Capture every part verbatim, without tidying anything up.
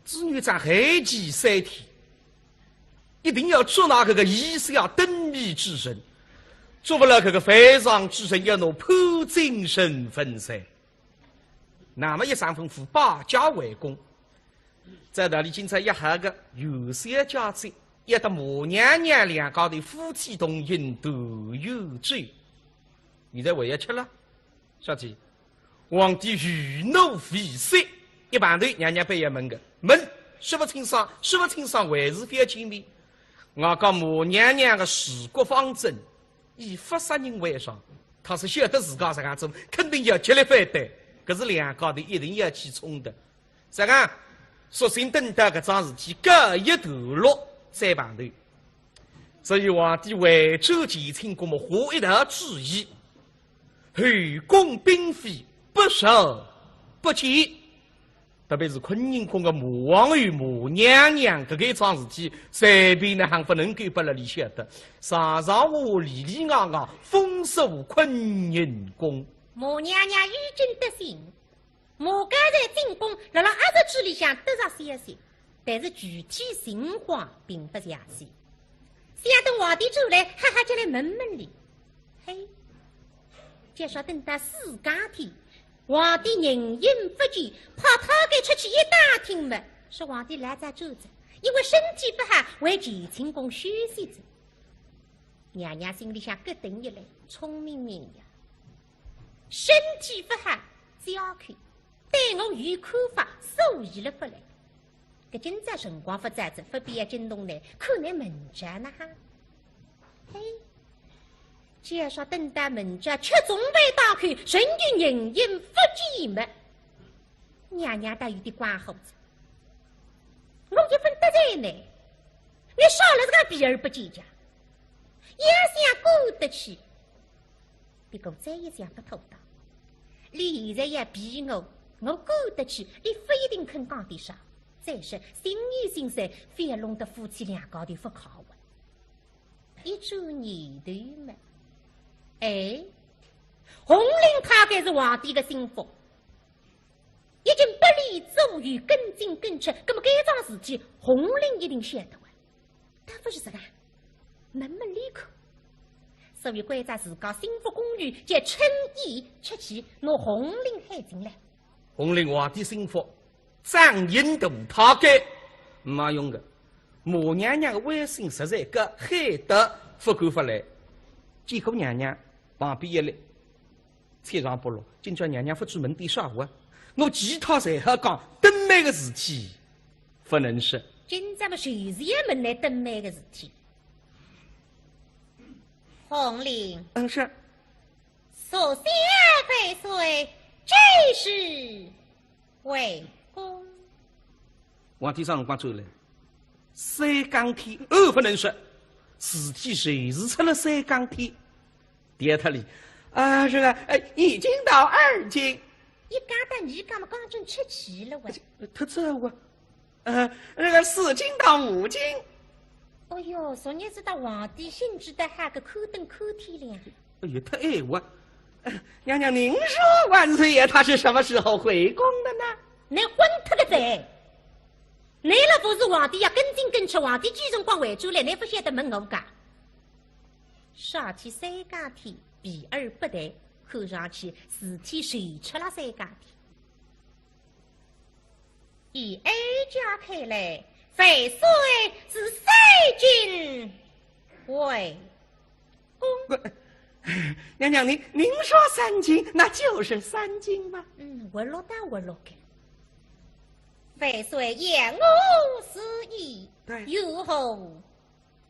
子女长黑旗三天，一定要捉拿搿个以下灯谜之人，捉勿牢搿个犯上之人，要拿判进深坟哉。那么一声吩咐，摆驾回宫。照道理今朝要喊个元宵佳节，要搭马娘娘两家头夫妻同饮团圆酒。现在还要吃了，小姐，皇帝余怒未息，一旁头娘娘板要问个，问，说勿清爽，说勿清爽，还是勿要见面。我讲马娘娘个治国方针，以勿杀人为上，她是晓得自家实梗做，肯定要极力反对，搿是两家头一定要起冲突。实梗，索性等到搿桩事体告一段落再碰头。所以皇帝回转乾清宫么，下一道旨意，后宫嫔妃不受不见。特别是坤宁宫个马皇后、马娘娘，搿个一桩事体，随便哪亨勿能够拨辣俚晓得。上上下下里里外外，封锁坤宁宫。马娘娘已经得信，马刚才进宫，辣辣阿侄嘴里向得着消息，但是具体情况并勿详细。想等皇帝转来，哈哈叫来问问俚。嘿，就说等到四更天，皇帝人影勿见，派太监出去一打听么，说皇帝老早转哉，因为身体勿好，回乾清宫休息哉。娘娘心里向咯噔一来，聪明人呀，身体勿好，只要看，对我有看法，所以了勿来。搿今朝辰光勿早哉，勿必要惊动倷，看倷明朝哪哈。嘿，就说等到明朝吃中饭当口，仍旧人影勿见么，娘娘倒有点光火哉。我一分得罪倷，倷少了这个避而不见家，要想过得去，别个再一想勿妥当。俚现在要避我，我过得去，俚勿一定肯讲点啥。再说，心意心酸，非要弄得夫妻两家头勿靠啊。一转念头嘛，哎，洪林太监是皇帝个心腹，已经拨俚左右跟进跟出，葛么搿桩事体，洪林一定晓得啊。但勿是实梗，问问俚看。所以关照自家心腹宫女，就趁夜出去，拿洪林喊进来。洪林皇帝心腹，掌印大太监，没用个。马娘娘个威信实在高，喊得勿敢勿来。见过娘娘，旁边一立，切上不落。今朝娘娘勿知问点啥话，我其他侪好讲，灯谜个事体勿能说。今朝么就是要问倷灯谜个事体。洪林。嗯，是。属下万岁，这是回宫。皇帝啥辰光转来？三更天，哦，勿能说，事体就是出了三更天。第二天里，啊，是啊，哎，已经到二更。一更到二更么，刚正出去了喂。忒早啊。呃，那个四更到五更。哦哟，昨日子搭皇帝兴致得哈个，看灯看天亮。哎呀，忒晚啊。呃，娘娘，您说万岁爷他是什么时候回宫的呢？倷昏脱个哉！倷了勿是皇帝要跟进跟出，皇帝几辰光回转来，倷勿晓得问我讲。啥体三更天，避而不谈，看上去事体是出了三更天。 以哀家看来，万岁是三更回宫。娘娘，您，您说三更，那就是三更吧？嗯，活络倒活络个。万岁言我是意，对。有何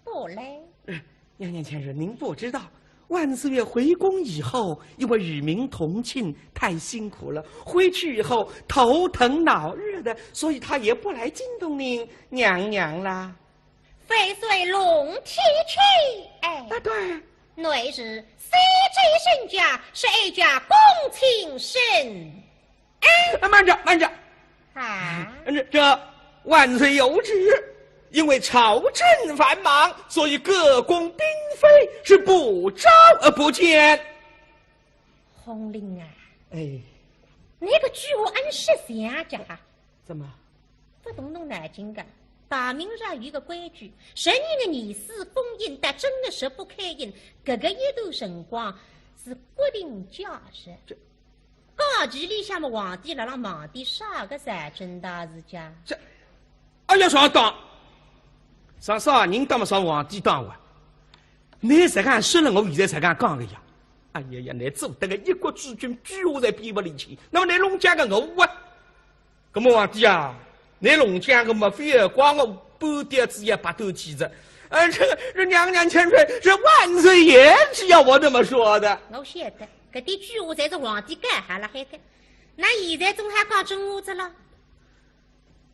不来。呃，娘娘前身，您不知道，万岁爷回宫以后，因为与民同庆，太辛苦了，回去以后头疼脑热的，所以他也不来惊动您娘娘啦。万岁龙体气，哎。啊，对。内侍三监身家，是哀家恭请圣 啊，慢着，慢着。啊？这，这万岁有旨，因为朝政繁忙，所以各宫嫔妃是不召而不见。洪林啊，哎。倷搿句话呒实相介哈。怎么？勿动动脑筋个。大明朝有个规矩，十二个年数封印，但正月十八开印，搿个一段辰光是国定假日。这假期里向么，皇帝辣辣忙点啥个事体大事家？这，哎呀，上当！上啥人当么上皇帝当哇？倷实梗说了，我现在实梗讲个呀。哎呀呀，倷做得个一国之君，居下在边勿离去，那么倷弄僵个我啊？ 搿么皇帝啊，倷弄僵个么，非要怪我半点子也白头起子。呃，这个，这娘娘千岁，这万岁爷是要我这么说的。我晓得，搿点鬼话侪是皇帝讲好了海个。那现在总还讲真话子了。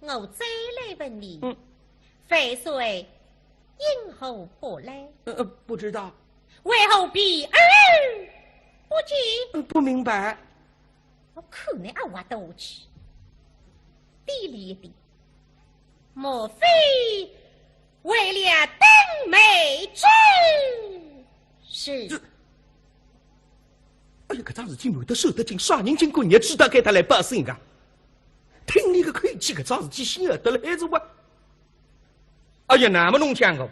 我再来问你，嗯。万岁因何不来？呃，呃，不知道。为何避而不见？呃，不明白。 我看倷阿挖得下去。低了一点，莫非为了灯谜之事？这，哎呀，搿桩事体瞒得守得紧，啥人经过日子大概他来报信个？听倷个口气，搿桩事体晓得了还是我？ 哎呀，那么弄僵个，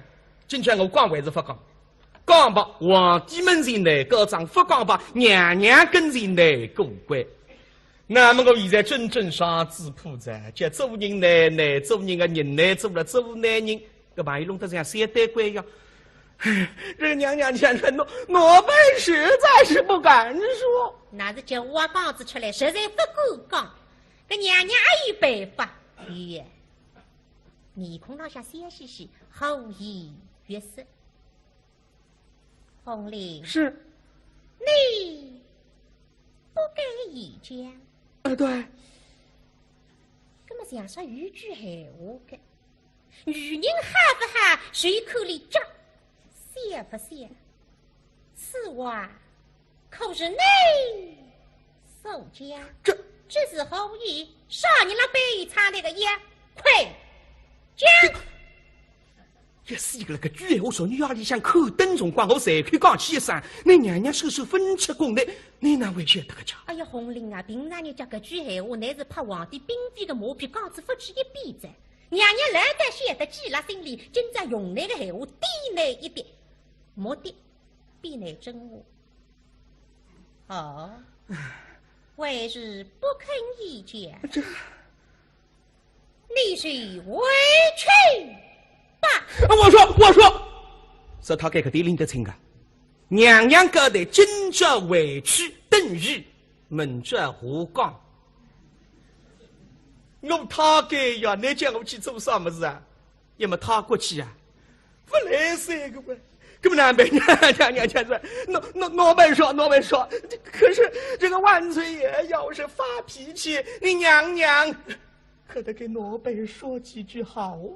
今朝我讲还是勿讲？讲吧，皇帝门前难告状，勿讲吧，娘娘跟前难过关。那么我现在真正上主仆哉，叫做人难，难做人个人难做了做难人，搿万一弄得像小鬼一样。这个娘娘千岁，奴，奴婢实在是不敢说。那是叫我讲仔出来，实在勿敢讲。搿娘娘阿有办法？有。 面孔浪向笑嘻嘻，和颜悦色。凤翎，是。你不敢言讲。呃，对。那么像说有句闲话个，女人好勿好，就看俚脚，笑勿笑。 此话可是你所讲？这，这是何意？啥人辣背后插倷个腰？快讲！这，也是一个那个鬼闲话，说倷夜里向看灯辰光，我随口讲起一声，倷娘娘手手分出宫来，倷哪会晓得个家？哎呀，凤翎啊，平常人家搿句闲话，乃是拍皇帝姘妃个马屁，讲仔勿止一遍哉。娘娘难得晓得记辣心里，今朝用倷个闲话点倷一点。 目的比倷真话。哦，还是不肯言讲。这，你是委屈吧？啊，我说，我说，说他搿个点拎得清个。娘娘交代今朝回去等于明朝下讲。我他该呀，倷叫我去做啥物事啊？ 要么他过去啊，勿来三个月。搿么难办，娘娘娘娘说，奴，奴，奴婢说，奴婢说，可是这个万岁爷要是发脾气，你娘娘可得给奴婢说几句好话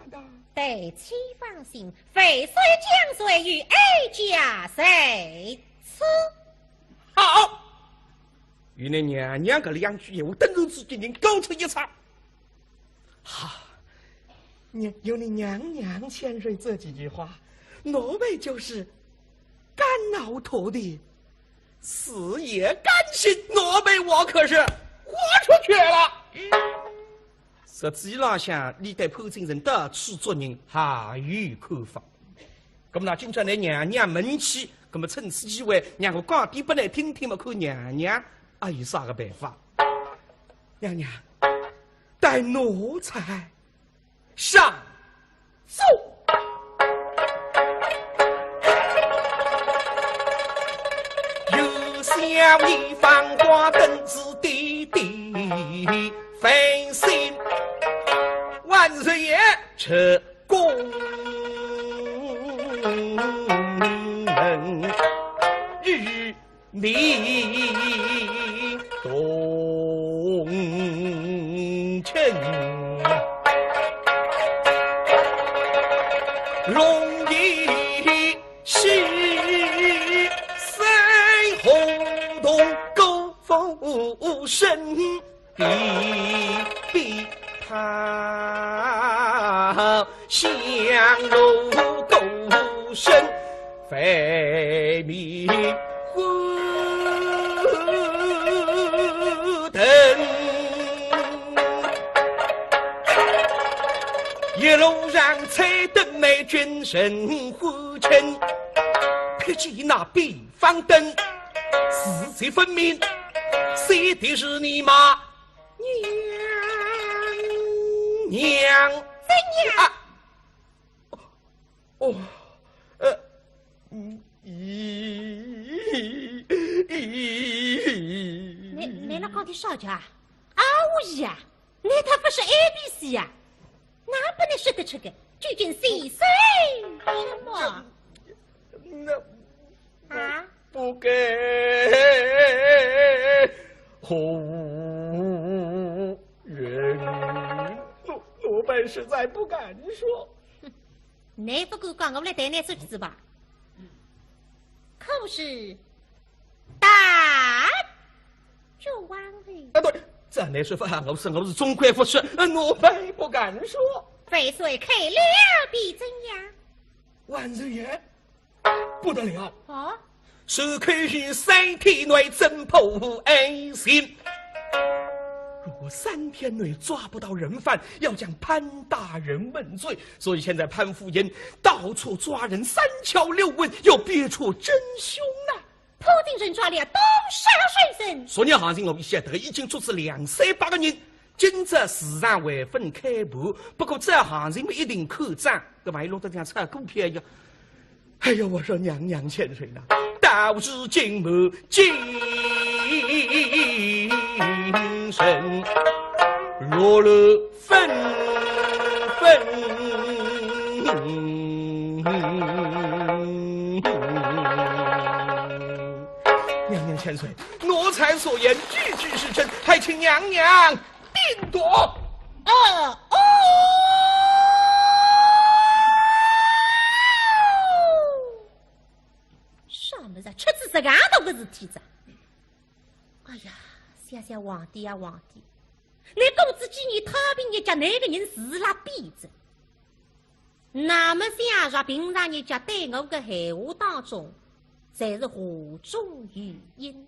的。待妾放心，万岁将罪与哀家在此。好，与你娘娘搿两句闲话，顿时之间人高出一尺。 哈，娘，有你娘娘千岁这几句话，奴婢就是肝脑涂地，死也甘心，奴婢我可是豁出去了。实际浪向，俚对潘金生到处捉人，还有看法。那么呢，今朝倷娘娘问起，那么趁此机会，让我讲点拨倷听听嘛，看娘娘阿有啥个办法。娘娘， 待奴才上奏。有小一番花灯子滴滴繁星，万岁爷出宫门日 你同乘，容易喜事，红同歌舞升。 比比他香炉鼓声，飞米火灯。一路上吹得美，君臣欢庆，看见那边方灯，是谁分明，谁的是你吗？娘娘。怎样？啊，哦，呃，嗯，咦，咦，咦。你，你那讲的啥家？啊，我呀，你他不是A B C呀？那不能说得出个，究竟是谁什么？那啊？不该红人，奴，奴本实在不敢说。你不敢讲，我来带你出去吧。可是大脚王后。啊，对，这你说法，我是，我是总归不是，呃，奴本不敢说。万岁开了，必怎样？万岁爷，不得了！啊？是可以三天内偵破案情。如果三天内抓不到人犯，要将潘大人问罪。所以现在潘夫人到处抓人，三敲六问，要辨出真凶呐。潘夫人抓了多少罪人？昨日行情我们晓得已经捉住两三百个人，今朝市场还朆开盘，不过这行情么一定看涨，搿万一弄得像炒股票一样。 哎呀，我说娘娘千岁呐，到如今么精神落落纷纷。娘娘千岁，奴才所言句句是真，还请娘娘 定夺。哦，哦。啥么子？出仔实梗大个事体哉？哎呀，想想皇帝呀，皇帝，你过仔几年太平日脚，搿个人是辣变哉。 那么想着平常日脚对我个闲话当中，侪是话中有音。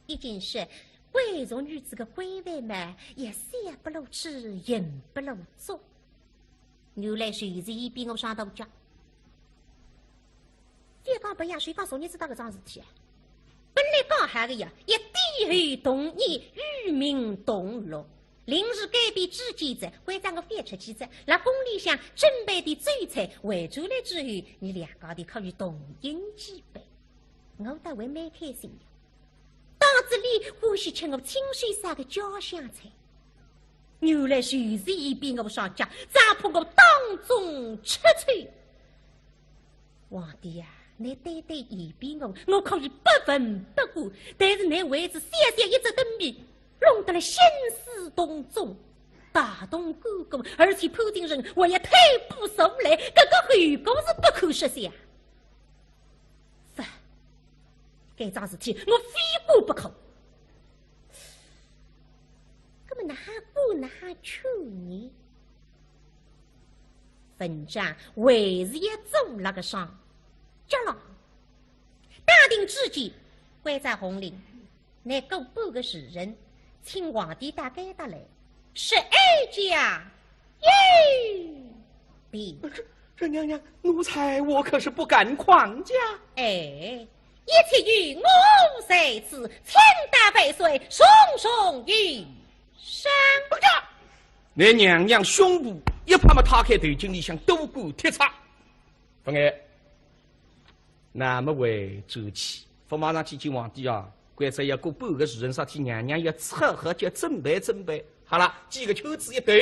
已经是贵族女子个规范嘛，也笑不露齿，言不露足。原来就是伊比我上大脚。覅讲别样，就讲昨日子搭搿桩事体啊，本来讲好个呀，要点后动念，与民同乐。 临时改变主见哉，关照我覅出去哉，辣宫里向准备点酒菜，回转来之后，伲两家头可以同饮几杯。我倒还蛮开心呀。当仔俚欢喜吃我亲手烧个家乡菜。原来就是伊比我上脚，只怕我当众出丑。 皇帝呀，你对对伊比我，我可以不闻不顾，但是你为仔小小一只灯谜，弄得了兴师动众，大动干戈，而且潘夫人还要退步上来，搿个后果是不可设想。勿，搿桩事体我非管不可。搿么哪哈管哪哈劝呢？ 文章还是要做辣个上脚浪。打定主意，关照洪林，拿过半个时辰，请皇帝到该搭来，说哀家有病。这，这娘娘，奴才我可是不敢狂讲。哎，一切有我在此，请大万岁重重有赏。不敢。 拿娘娘胸脯一拍么，搿个头颈里向多管铁叉。勿碍，那么回转去，勿马上去见皇帝啊？关照要过半个时辰，啥体娘娘要出好叫准备准备。好了，几个圈子一兜，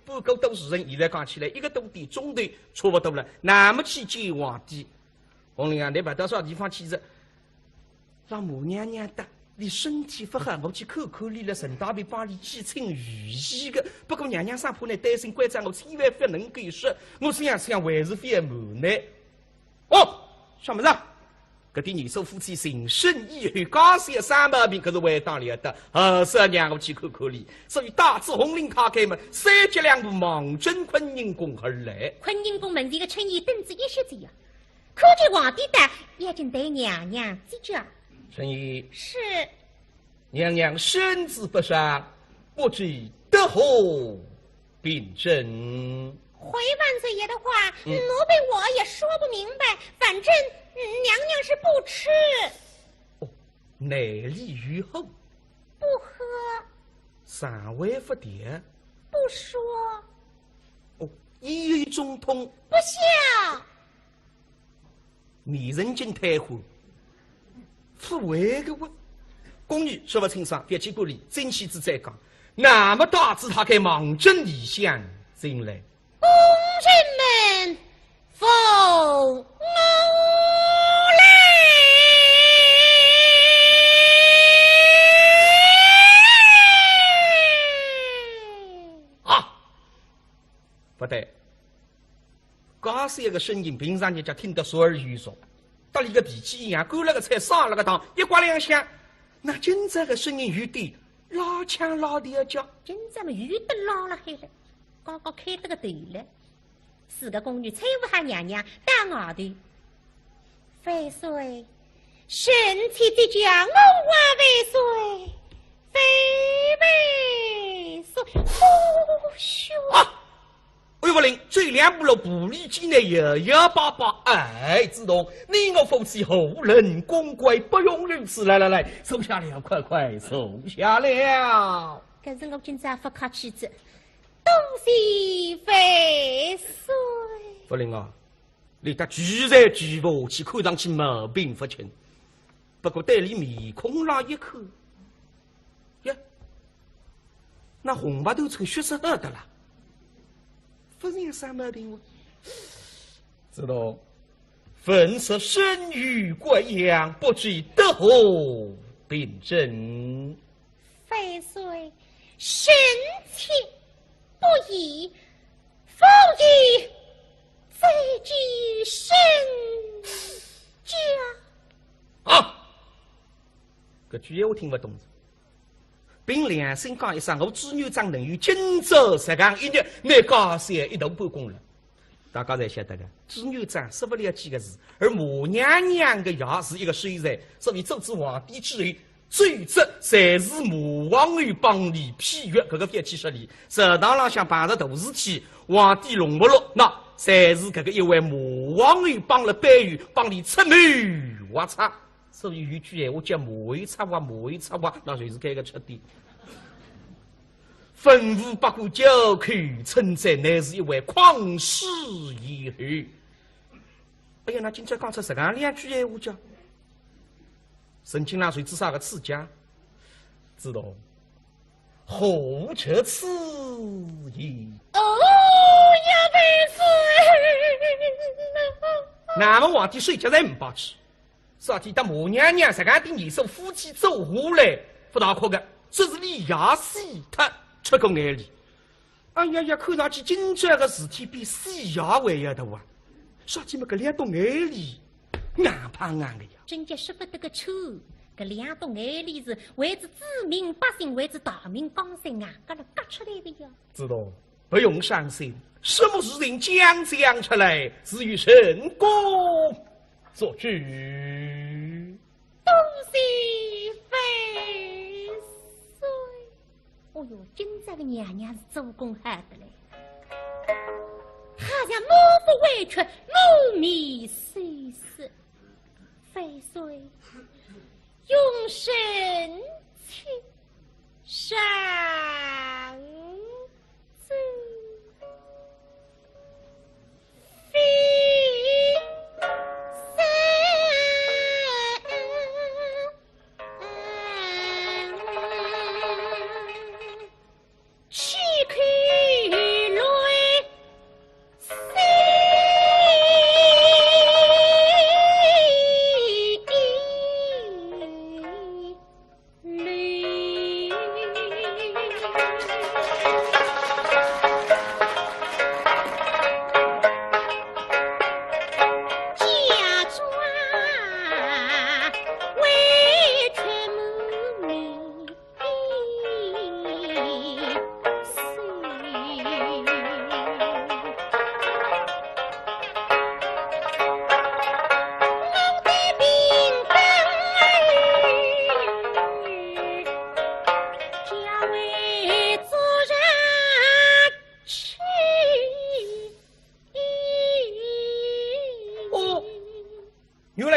半个多时辰，现在讲起来一个多点钟头差不多了，那么去见皇帝。洪林啊，你跑到啥地方去哉？ 让马娘娘搭，俚身体勿好，我去看看俚了，顺带便帮俚去请御医个。不过娘娘生怕你担心，关照我千万勿能够说，我想想还是勿瞒你。哦，啥物事啊？搿点年数夫妻情深意厚，假使有啥毛病，可是还当了得，还是让我去看看俚。所以带仔洪林开开门，三脚两步望准坤宁宫而来。坤宁宫门前个春燕等仔一歇仔呀， 看见皇帝到，要紧对娘娘接驾。春燕。是。娘娘身子不爽，不知得何病症？回万岁爷的话，嗯。奴婢我也说不明白，反正，嗯，娘娘是不吃。哦，内里有货。不喝。肠胃不调。不说。哦，一语中通。不笑。 你人真太坏，不会个哇。宫女说勿清爽，覅去管俚，进去仔再讲。那么大字他该望准里向进来。宫人们，奉我来。啊，不对。 介小个声音，平常人家听得熟而又熟，搭俚个脾气一样，干了个菜，散了个汤，一刮两响，那今朝个声音有点拉腔拉调叫。今朝么有点拉了海了，刚刚开得个头了。四个宫女搀扶好娘娘到外头。万岁， 臣妾即将我还万岁，万万岁。哦哟！啊！哎呦，勿灵，走两步路，步履艰难，摇摇摆摆。哎，子栋，你我夫妻何人公贵，不用如此。来来来，坐下了，快快坐下了。可是我今朝勿客气仔，多谢万岁。勿灵啊， 俚搭聚来聚勿下去，看上去毛病勿轻。不过对俚面孔浪一看，呀，那红白头穿血色的啦，勿像啥毛病哦。子栋，粉色身与怪样，不知得何病症。 万岁，臣妾不宜，勿宜再见圣驾。啊！搿句闲话听勿懂。凭良心讲一声，我朱元璋能有今朝实梗一日，拿介小一大半功劳。 大家侪晓得个，朱元璋说勿了几个字，而马娘娘个爷是一个秀才，所以做仔皇帝之后，奏折侪是马皇后帮俚批阅，搿个覅去说俚。朝堂浪向碰着大事体，皇帝弄勿落，那侪是搿个一位马皇后帮了背后，帮俚出谋划策。 所以有句闲话叫马后策划，马后策划，那就是搿个出的。文武百官交口称赞，乃是一位匡世贤后。哎呀，那今朝讲出实梗两句闲话叫，神经浪受仔啥个刺激啊？子栋， 何出此言？哦呀，万岁！那么皇帝睡觉侪没摆脱，啥体搭马娘娘实梗点年数夫妻做下来，勿大哭个，只是俚爷死脱，出过眼泪。哎呀呀，看上去今朝个事体比死爷还要大啊！啥体么搿两道眼泪，硬碰硬个呀。真叫说勿得个出，搿两道眼泪是为仔子民百姓，为仔大明江山硬搿能轧出来个呀。 子栋，不用伤心，什么事情讲讲出来，自有圣公做主。多谢万岁。哦哟，今朝个娘娘是做功好得嘞，好像满腹委屈，满面羞涩。万岁， 容臣妾上奏。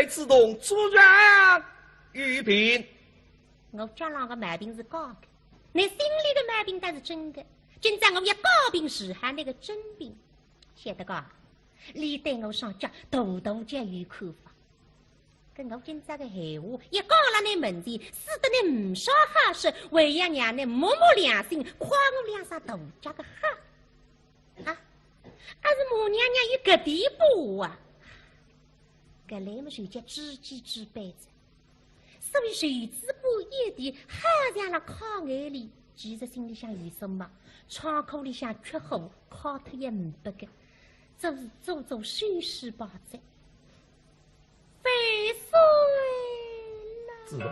自动出场与病。我脚浪个毛病是假个，倷心里个毛病倒是真个。今朝我要假病治好倷个真病，晓得个？倷对我上脚大大叫有口福。搿我今朝个闲话一讲了倷门前，使得倷呒啥好说，还要让倷摸摸良心，夸我两声大脚个好。 啊，阿是马娘娘有搿点把握啊？搿来么就叫知己知彼哉。所以袖子把一提，好像辣揩眼泪，其实心里向有数嘛，创口里向缺火，揩脱也呒不个，做是做做收拾吧哉。 万岁啦！子龙。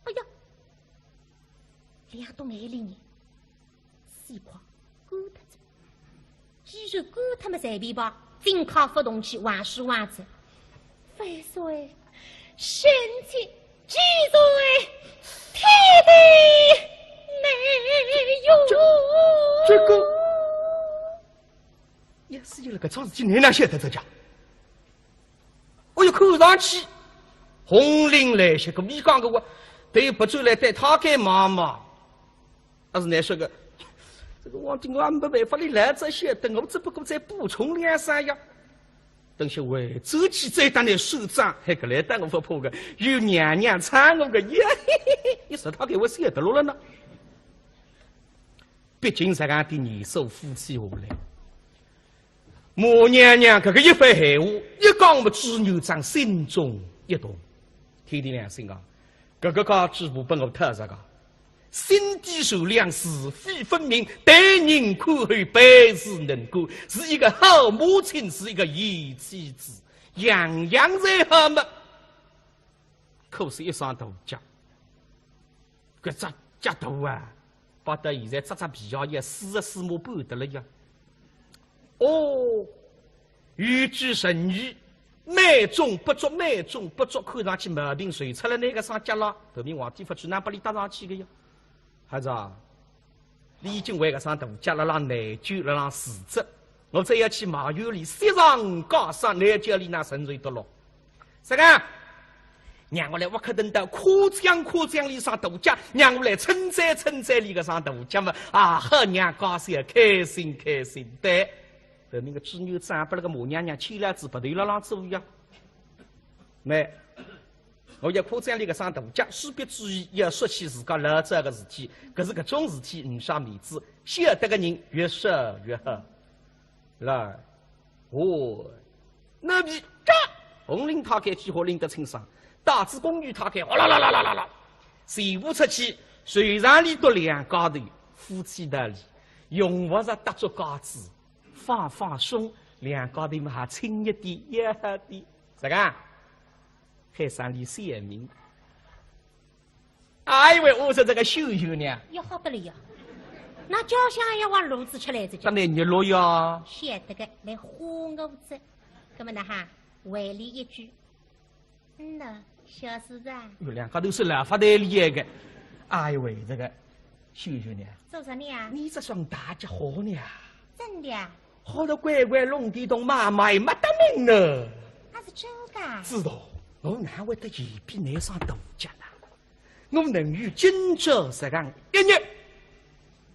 哎呀，两道眼泪呢，死快，干脱哉。 既然干脱么随便吧，进口勿动气，还是还哉。万岁，臣妾既然天地难容。这，这个，也是有了搿桩事体，倷哪晓得哉家？ 哦哟，看上去洪林来些个，倷讲个话，对勿转来对他该忙忙。但是难说个，这个皇帝我也没办法，倷来这些，等我只不过再补充两声呀。等歇回转去再搭倷算账，嘿，搿来搭我勿怕个，有娘娘搀我个呀，嘿嘿嘿，你说他给我写得落了呢？毕竟实梗点年数夫妻下来， 马娘娘搿个一番闲话，一讲么朱元璋心中一动。天地良心啊，搿个家主婆拨我讨着个，心地善良，是非分明，待人宽厚，办事能干，是一个好母亲，是一个贤妻子，样样侪好么。可是一双大脚，搿只脚大啊，摆到现在只只皮鞋也四十四码半得了呀。 哦，有句成语，美中不足，美中不足，看上去毛病侪出了倷搿双脚浪，头面皇帝勿去哪拨倷搭上去个呀？孩子啊，倷已经为搿双大脚辣浪内疚，辣浪自责，我再要去埋怨倷，雪上加霜，倷叫倷哪承受得落？ 啥个？让我来挖个等到夸奖夸奖倷双大脚，让我来称赞称赞倷搿双大脚嘛，啊，好让家小开心开心。对，后面个朱元璋拨那个马娘娘牵牢仔鼻头辣浪做呀。没，我要夸奖俚个声大脚，势必注意要说起自家老早个事体，可是搿种事体呒啥面子，晓得个人越少越好。来，哦，那么嘎，红领太监几化拎得清爽，带仔宫女太监哗啦啦啦啦啦啦，全部出去，随场里头两家头夫妻道理，用勿着搭足架子，放放松，两家头嘛还亲热点，要好点。啥个？ 喊声俚小名。哎喂，我说这个秀秀呢？要好得了呀，那家乡也往路子出来这叫。当然热络呀。晓得个，来花我子。那么呢哈，回俚一句，嗯呐，小叔子啊。哟，两家头是老发呆厉害个。哎喂，这个秀秀呢？做啥呢啊？你这双大脚好呢啊？真的啊？ 好得乖乖弄地动妈妈也没得名呢。那是真的啊？知道，我哪会得也比你上大脚呢？我能有今朝这样一日，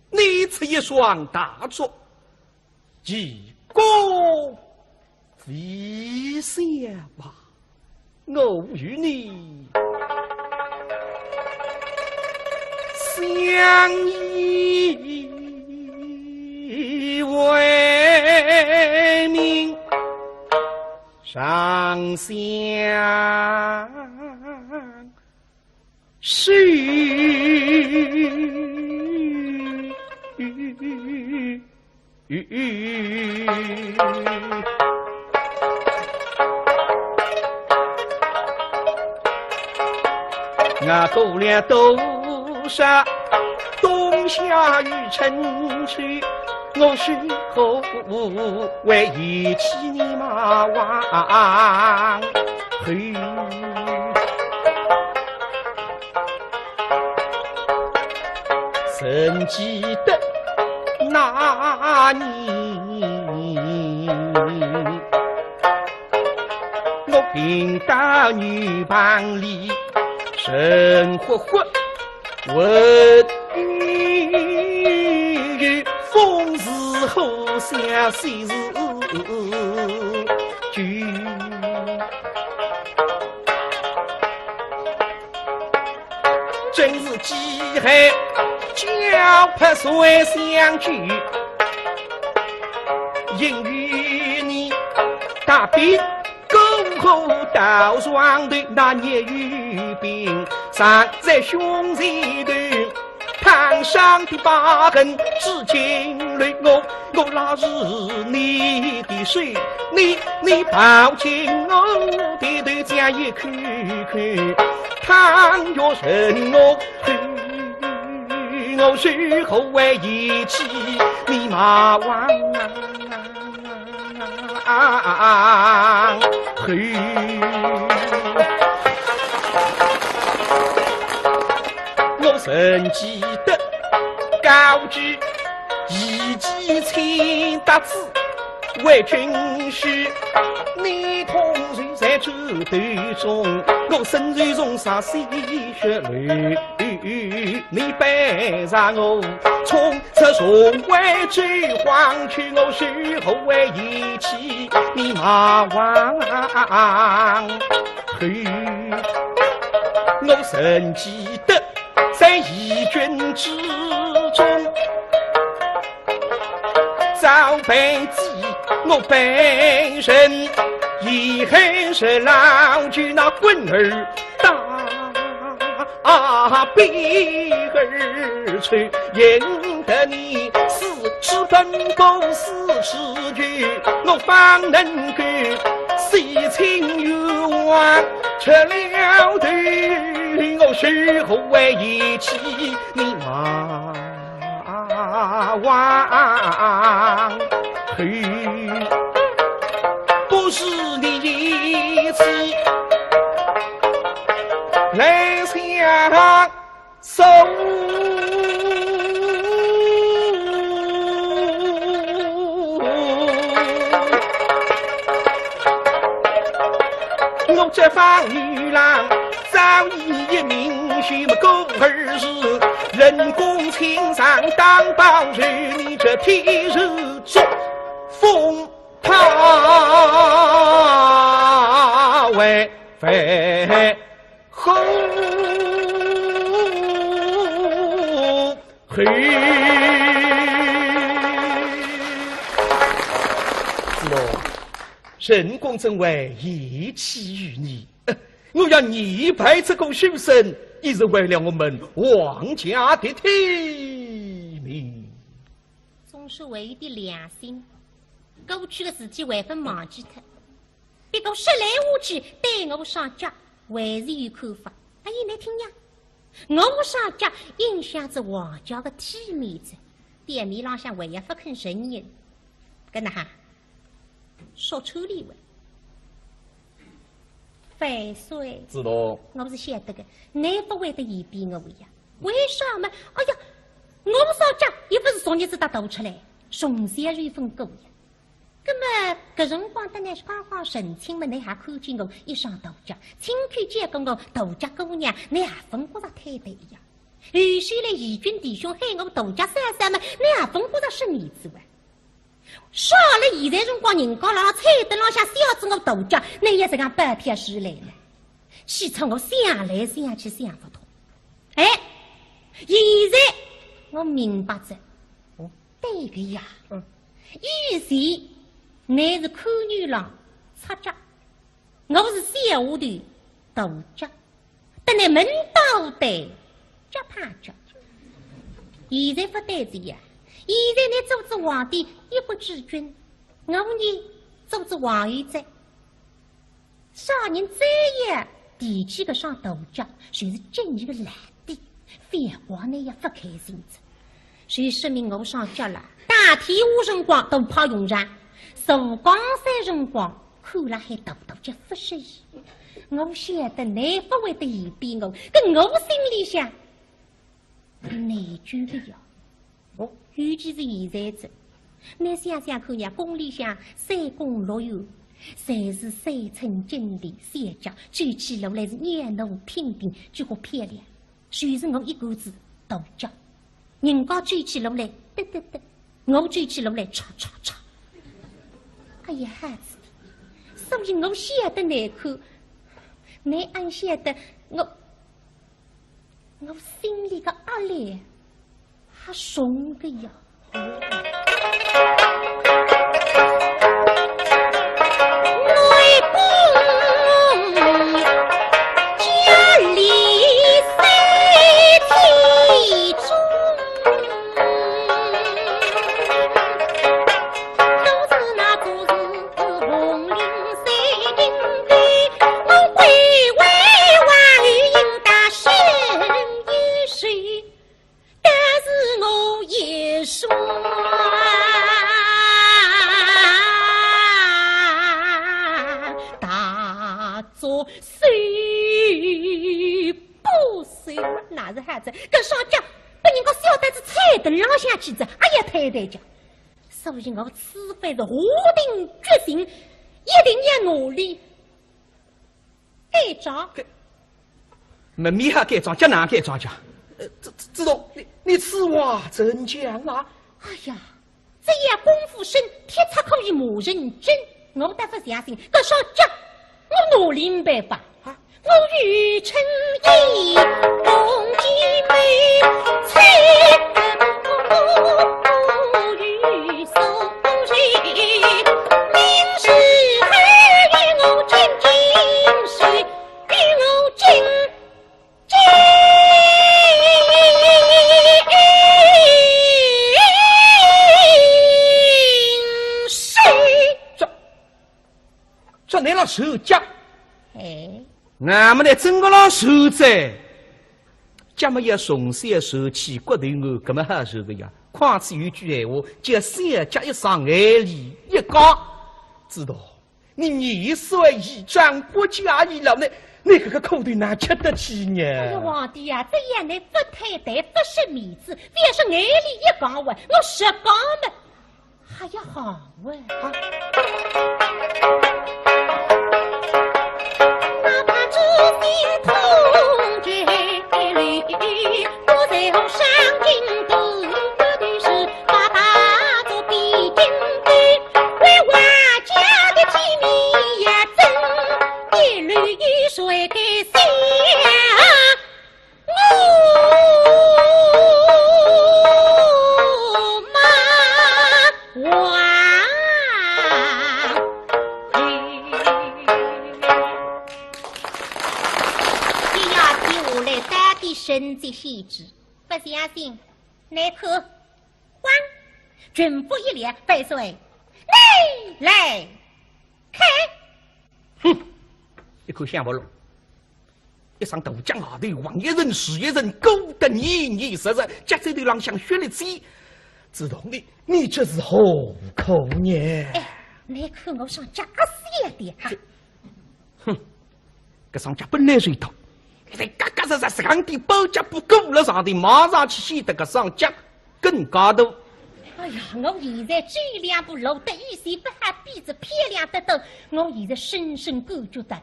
你吃一双大粥，其功非小吧。 我与你相依为命，长相守。 我过了多少冬夏与春秋，我是何为一起你马王后？ 曾记得那年，我病到牛棚里，神活活问你，风是何相，喜是 君。真是饥寒交迫谁相救，因与你大病过后到床头，那年有病常在胸前头， 烫伤的疤痕至今留，我，我拉住你的手，你，你抱紧我的头，这样一口口，倘若人我，我如何为一起你马王后？ 我曾记得高举一记千搭子为君婿，你痛守在战斗中，我身受重伤鲜血流。你背上我，从此重回追黄去，我是后为一起你马王后。 我曾记得在义军之中，遭被击，我被人一黑是老举那棍儿打，啊，避而出，引得你四处奔波四处去，我方能够 洗清冤枉，出了头，我是何为一起你马王后？不是你一起来相 送。我这方女郎早已一命休，么过儿时人公卿上当报仇，你这天日作风，他为非子龙，陈宫怎会厌弃于你？呃，我要你派这个书生，也是为了我们王家的体面。总是为的良心，过去的事体还勿忘记脱。 不过说来话去，对我上家还是有看法。哎呀，侬听呀，我上家影响着王家的体面子，店面浪向还要勿肯承认。搿哪哈，说出理来。万岁，子龙，我是晓得个，侬勿会得嫌避我呀。为啥嘛？哎呀，我上家也勿是昨日子搭大出来，从小就有份过呀。 葛么，搿辰光搭侬刚刚成亲么，侬还看见我一双大脚，亲口见过我大脚姑娘，侬还勿觉着坍台呀？后首来义军弟兄喊我大脚嫂嫂么，侬还勿觉着失面子哇？啥了现在辰光人家辣辣彩灯浪向笑着我大脚，侬也实梗摆脱出来呢？气出我想来想去想勿通。哎，现在我明白着，哦， 对个呀，嗯。以前侬是看牛郎，赤脚，我是小丫头，大脚，等侬门当户对，脚碰脚。现在勿对哉呀，现在侬做仔皇帝一国之君，我呢做仔王后哉。 啥人最要提起搿双大脚，就是敬伊个烂底，反而呢也勿开心哉。所以说明我上脚了，大体无辰光都派用场，坐江山辰光，看了还大大脚勿适意。我晓得侬勿会得嫌避我，搿我心里向内疚个呀。 哦，尤其是现在哉，侬想想看呀，宫里向三宫六院，侪是三寸金莲小脚，走起路来是袅娜娉婷，结果漂亮，就是我一个子大脚，人家走起路来得得得，我走起路来叉叉叉。哎呀，孩子，所以我晓得难看，侬阿晓得我 我心里个压力还重个呀。那是啥子？搿双脚拨人家笑得仔彩灯浪向去哉，哎呀，坍台脚。 所以我此番是下定决心，一定要拿俚改装。改，门面还改装，脚哪改装脚？呃，子，子，子龙，你，你此话怎讲啊？哎呀，只要功夫深，铁尺可以磨成针。我倒勿相信，搿双脚，我拿俚呒办法。 啊？这，这乃是手脚。哎。 那么呢，真个老实哉，脚么要从小受起，骨头硬，搿么好受个呀。况且有句闲话，叫小脚一上，眼泪一干。子龙，你年岁已长，骨架已老，你，你搿个苦头哪吃得起呢？哎呀，皇帝呀，这样你勿坍台，勿失面子，覅说眼泪一干哇，我实干么， 还要好喂。啊。哇！哎呀，天下来到底神迹险之，不相信，来看。慌，军服一撩，万岁，你来看。哼，一看想不落。 一双大脚外头，横一层竖一层，勾得严严实实，脚趾头浪向血淋淋。子栋，你，你这是何苦呢？哎，你看我双脚啊，小的哈。哼，搿双脚本来就大，现在嘎嘎实实，实梗点包脚布裹了上头，望上去显得搿双脚更加大。哎呀，我现在走两步路得一些不好比子漂亮得多，我现在深深感觉到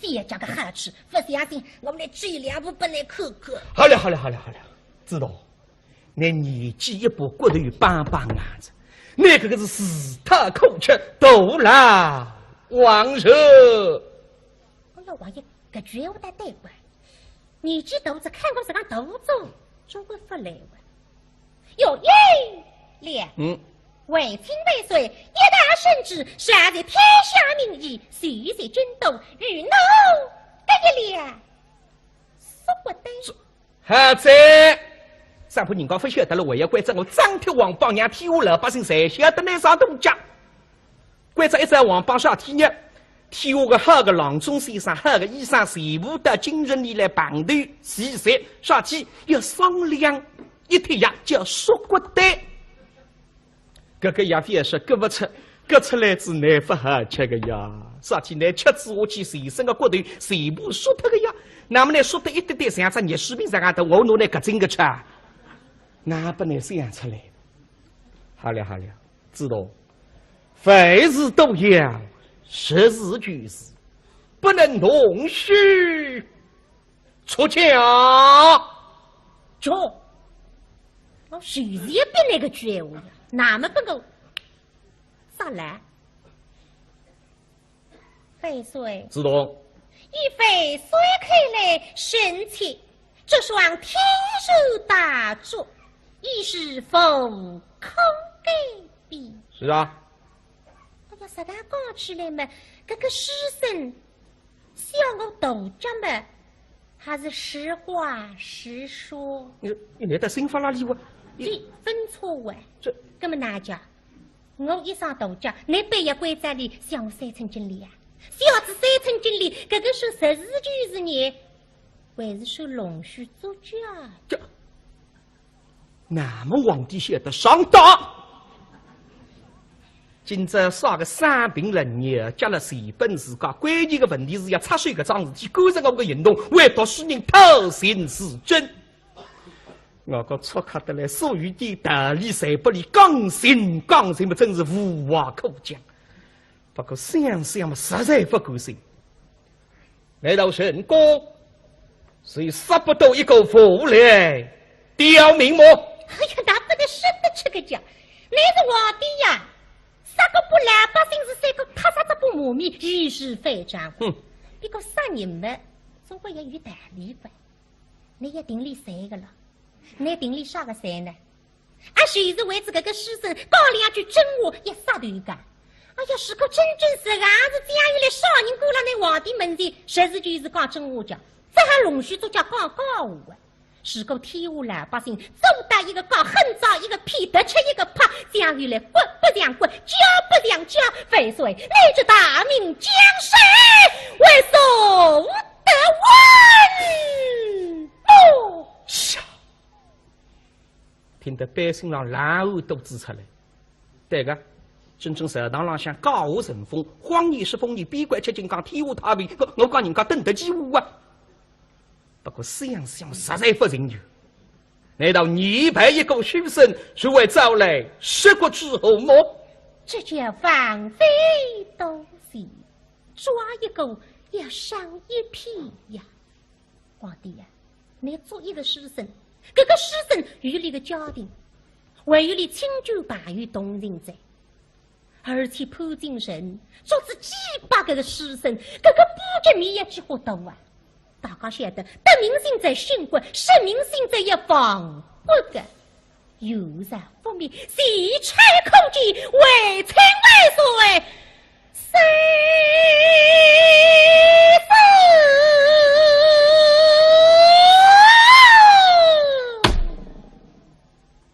小脚个好处，不相信，我来走两步拨你看看。好了，好了，好了，好了，子栋，你年纪一把，骨头又邦邦硬着，你搿个是自讨苦吃，徒劳横受。哎呀，王爷，搿句闲话倒对个，年纪大着，看我实梗大着，总归勿来哇。 有一了。嗯。为请万岁一道圣旨，传在天下名医，谁在京都，与我得一了。说不得。好哉，生怕人家勿晓得了，还要关照我张贴王榜，让天下老百姓侪晓得你上大脚。关照一张王榜啥体呢？天下个好个郎中先生、好个医生，全部到京城里来碰头，齐齐啥体要商量。 一帖药叫縮骨丹。搿个药方也是割勿出，割出来子难勿好吃个呀。啥体难吃子下去，全身个骨头全部缩脱个呀。那么呢，缩脱一点点，像只热水瓶实梗大，我拿来搿种个吃啊，那不能想出来。好了好了，子栋，凡事都要实事求是，不能弄虚 出家。哟，我就是要逼你个句闲话呀，那么不够，啥来？万岁。子栋。依万岁看来，臣妾这双天授大作，已是无可改变。是啊。哎呀，实梗讲起来嘛，搿个书生 小我大脚嘛，还是实话实说。你，你来得心法哪里哇？你，你分错哇。这，搿么哪讲？我一双大脚，你板要关照俚小我三寸金莲啊？小子三寸金莲，搿个算实事求是呢，还是算弄虚作假？这， 那么皇帝晓得上当。今朝啥个生病了，热脚了，随便自家，关键个问题是要插手搿桩事体，干涉我个行动，为读书人偷情自尽。我讲粗刻得来，所有点道理侪拨俚讲清讲清嘛，真是无话可讲。不过想想嘛，实在勿甘心。 难道陈宫是杀不得一个无赖刁民么？哎呀，那不得说得出个讲，你是皇帝呀，杀个不老百姓是三个，他杀只不马面，一时反掌。哼，不过杀人嘛，总归要有道理个。你要定力谁个了？你定力啥个谁呢？ 啊，就是为仔搿个书生讲两句真话，要杀头个。哎呀，如果真正实梗是这样一来，啥人敢辣㑚皇帝门前实事求是讲真话讲，只好弄虚作假讲假话啊。如果天下老百姓做得一个讲，恨着一个骗，得吃一个拍，这样一来，国不像国，家不像家，万岁，你这大明江山，为所不得稳么？听得百姓浪冷汗都支出来。对个，真正朝堂浪向讲话成风，谎言是风言，边关吃紧讲天下太平，我，我讲人家等得起我啊。不过想想实在不情愿。难道你派一个书生，是为招来杀国之祸么？这叫放飞多情，抓一个要伤一片呀。 皇帝呀，你做一个书生，搿个书生有俚个家庭，还有俚亲眷朋友同情哉。而且潘金城捉仔几百个个书生，搿个布局面要几化大啊！大家晓得，得民心在兴国，失民心在要亡国个。有人覆灭，前车可鉴，还请万岁。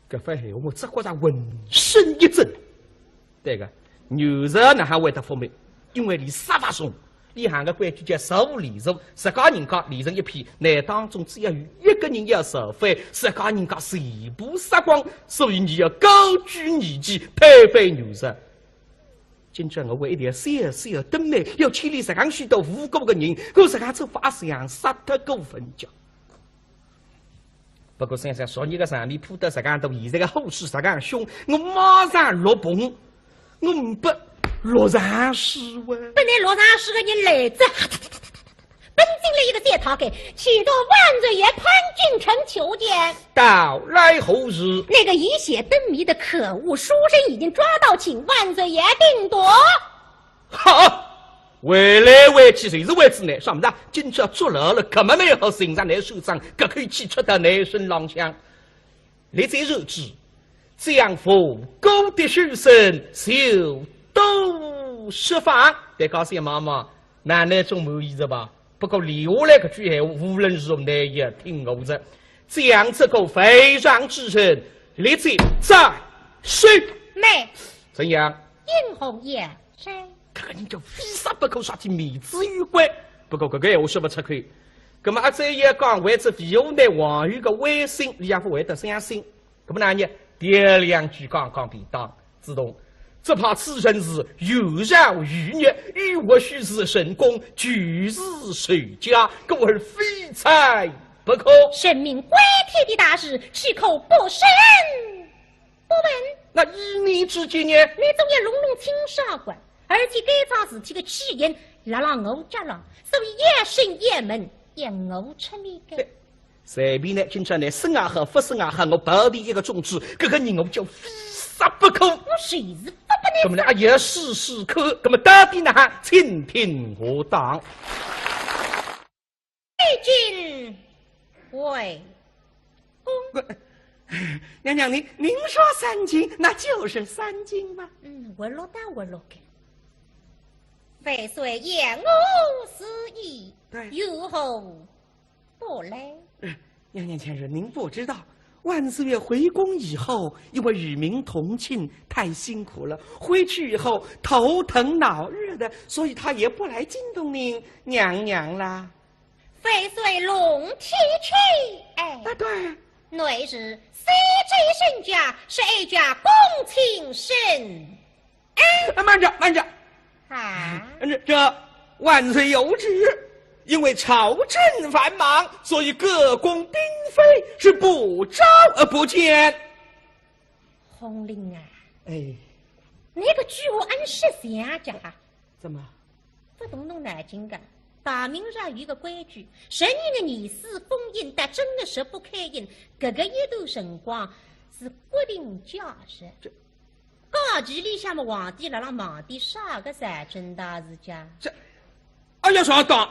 搿番闲话我只觉着浑身一震。对个，牛人哪哈会得覆灭？因为俚杀勿重，俚行个规矩叫刍连坐，自家人家连成一片，乃当中只要有一个人要造反，自家人家全部杀光，所以伲要高举义旗，推翻牛人。 今朝我为一条小小个灯谜，要牵连实梗许多无辜个人，我实梗做法像杀脱过分家。不过想想昨日个场面铺得实梗大，现在个火势实梗凶，我马上落棚，我呒不落场势哇。本来落场势个人来哉，奔进来一个小太监，启奏万岁爷潘敬臣求见。到来何事？那个以写灯谜的可恶书生已经抓到，请万岁爷定夺。好，回来回去就是为仔倷，啥物事啊？今朝捉牢了，搿么蛮好，刑场倷收账，搿口气出到倷身浪向。 立即入旨，将无辜的书生就都释放。对，告诉妈妈，哪能总满意哉吧？不过留下来搿句闲话，无论如何倷也听我的。将这个犯上之人立即斩首。慢。怎样？应何要斩？搿个人叫非杀不可，说起面子有关。不过搿个闲话说勿出口。葛末阿再也讲，为仔为何呢？皇后个威信，俚也勿会得相信。 搿么呢，调两句讲讲便当。子东，只怕此人是有饶于逆，欲获许氏成功，俱是仇家，故而非斩不可。圣明归天的大事，岂可不审不问？那依你之见呢？倷总要弄弄清爽个，而且该桩事体个起因辣辣我脚浪，所以要审要问，要我出面个。对。 随便呢，今朝呢，审也好，勿审也好，我保定一个宗旨，搿个人我叫非杀不可。我就是勿拨倷。搿么呢，啊，也试试看，搿么到底哪哈，请听下档。未尽回宫。娘娘，您，您说三更，那就是三更嘛。嗯，我落单我落个。万岁言我是意，对。有何 不来。呃，娘娘前身，您不知道，万岁爷回宫以后，因为与民同庆，太辛苦了，回去以后头疼脑热的，所以他也不来惊动您娘娘啦。万岁龙体气，哎。啊，对。内侍小姐身家是哀家恭请审。 哎，慢着，慢着。啊？这，这万岁有旨，因为朝政繁忙，所以各宫嫔妃是不召而不见。洪林啊，哎。倷个句闲话说相加啊。怎么？勿动动脑筋个。大明上有个规矩，十二月廿四封印，到正月十五开印，搿个一段辰光是国定假日。这 假期里向么皇帝辣辣忙点啥个财政大事家？这，哎呀，上当！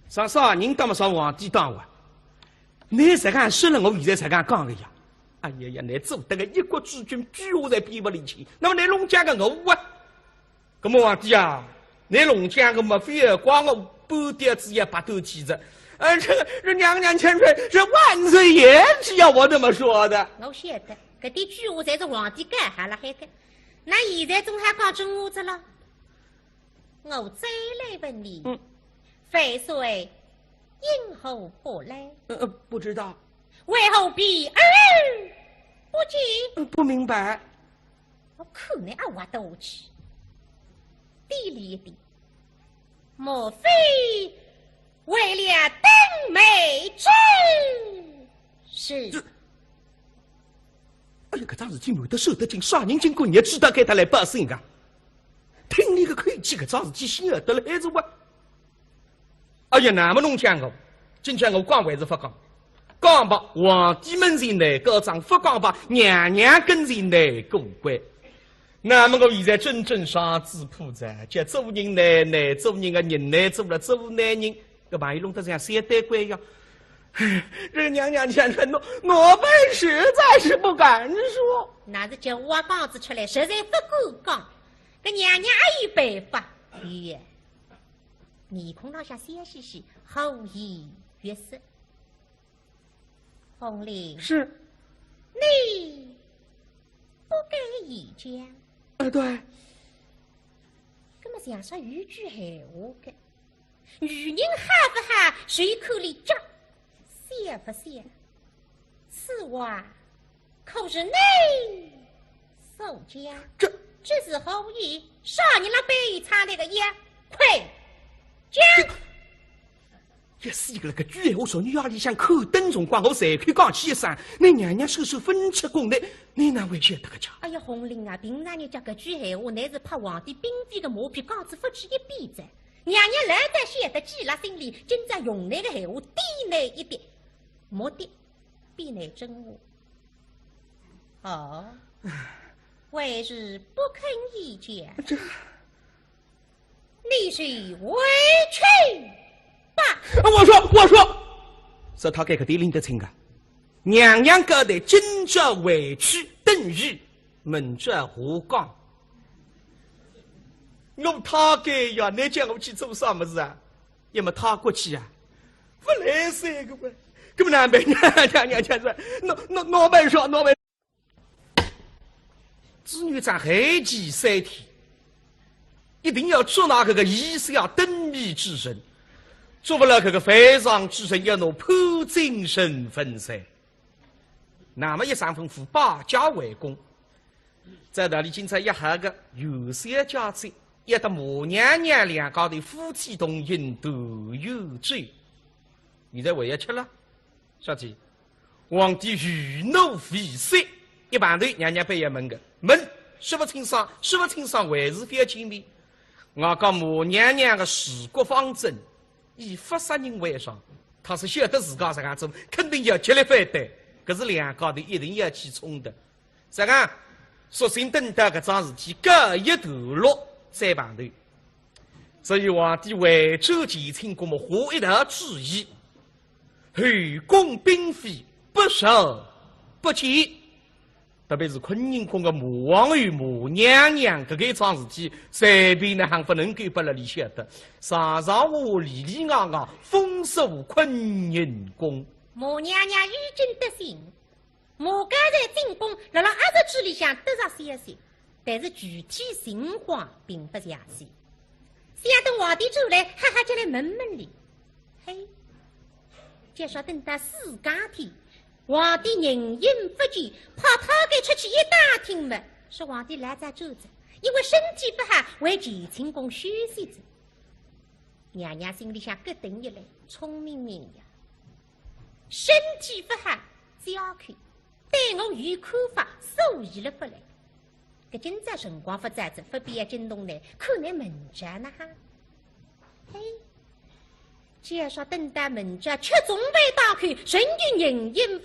上啥人当么上皇帝当哇？倷实梗说了，我现在才刚讲个呀。哎呀呀，倷做得个一国之君，句闲话侪编勿离清，那么倷弄僵个我啊？那么皇帝啊，倷弄僵个么，非要怪我半吊子也白头去哉。呃，这个，这娘娘千岁，这万岁爷只要我这么说的。我晓得。 搿点句闲话侪是皇帝讲好了海个，那现在总还讲真话哉了。我再来问你，嗯。万岁因何不来？呃，呃，不知道。为何避而不见？呃，不明白。我看倷阿会得下去。低俚一点。 莫非为了灯谜之事？这，哎呀，搿桩事体瞒得守得紧，啥人经过日子大概他来报信个？听倷个口气，搿桩事体晓得了还是我？哎呀，那么弄僵个，今朝我讲还是勿讲？讲吧，皇帝门前难告状，勿讲吧，娘娘跟前难过关。 那么我现在真正上嘴破哉，叫做人难难，做人个人难做了做难人，搿朋友弄得像小呆鬼一样。这个娘娘见了，奴，奴本实在是不敢说。乃是叫我讲仔出来，实在不敢讲。搿娘娘阿有办法？哎呀，面孔浪向笑嘻嘻，好言悦色。 红绫。是。你不敢言讲。啊，对。搿么像煞有句闲话个，女人好勿好，谁看俚脚，笑勿笑？此话可是你所讲？这，这是何意？啥人勒背后唱那个呀？快讲！这， 一歇个了，搿句闲话，昨日夜里向看灯辰光，我随口讲起一声，倷娘娘首首勿曾吃过，倷，倷哪会晓得个介？哎呀，红绫啊，平常人家搿句闲话，乃是拍皇帝姦姦个马屁，讲仔勿止一遍哉。娘娘老早晓得记辣心里，今朝用倷个闲话点倷一点，目的比倷真话。哦，还是不肯言讲。这， 你是回去吧。啊，我说，我说，是他该个地领得清个。娘娘交代今朝回去，等于明朝下讲。我他该呀，倷叫我去做啥物事啊？要么他过去啊？勿来三个喂，搿么难办呀，娘娘，娘娘说，奴，奴，奴慢说，奴慢 子女长寒气三天，一定要捉拿搿个以下灯谜之人，捉勿牢搿个犯上之人，要拿判进身分噻。那么一声吩咐，摆驾回宫。照道理今朝约好个元宵佳节，要搭马娘娘两家头夫妻同饮团圆酒，现在还要吃了？小姐， 皇帝余怒未息，一旁头娘娘板要问个，问，说勿清爽，说勿清爽，还是覅见面。我讲马娘娘个治国方针，以勿杀人为上，他是晓得自家实梗做，肯定要极力反对，搿是两家头一定要起冲突。实梗，索性等到搿桩事体告一段落再碰头。所以皇帝回转乾清宫么，下一道旨意， 后宫嫔妃不召不见。特别是坤宁宫个马皇后、马娘娘，搿个一桩事体，随便哪亨勿能够拨勒俚晓得。上上下下里里外外封锁坤宁宫。马娘娘已经得信，马刚才进宫，辣辣阿侄嘴里向得着消息，但是具体情况并勿详细。想等皇帝转来，哈哈叫来问问俚。 嘿，就说等到四更天，皇帝人影不见，派太监出去一打听么，说皇帝老早转哉，因为身体不好，回乾清宫休息哉。娘娘心里向咯噔一来，聪明人呀，身体不好，借口，对我有看法，所以了勿来。 搿今朝辰光勿早哉，勿必要惊动倷，看倷明朝哪哈。嘿，就说等到明朝吃中饭当口，人就人影勿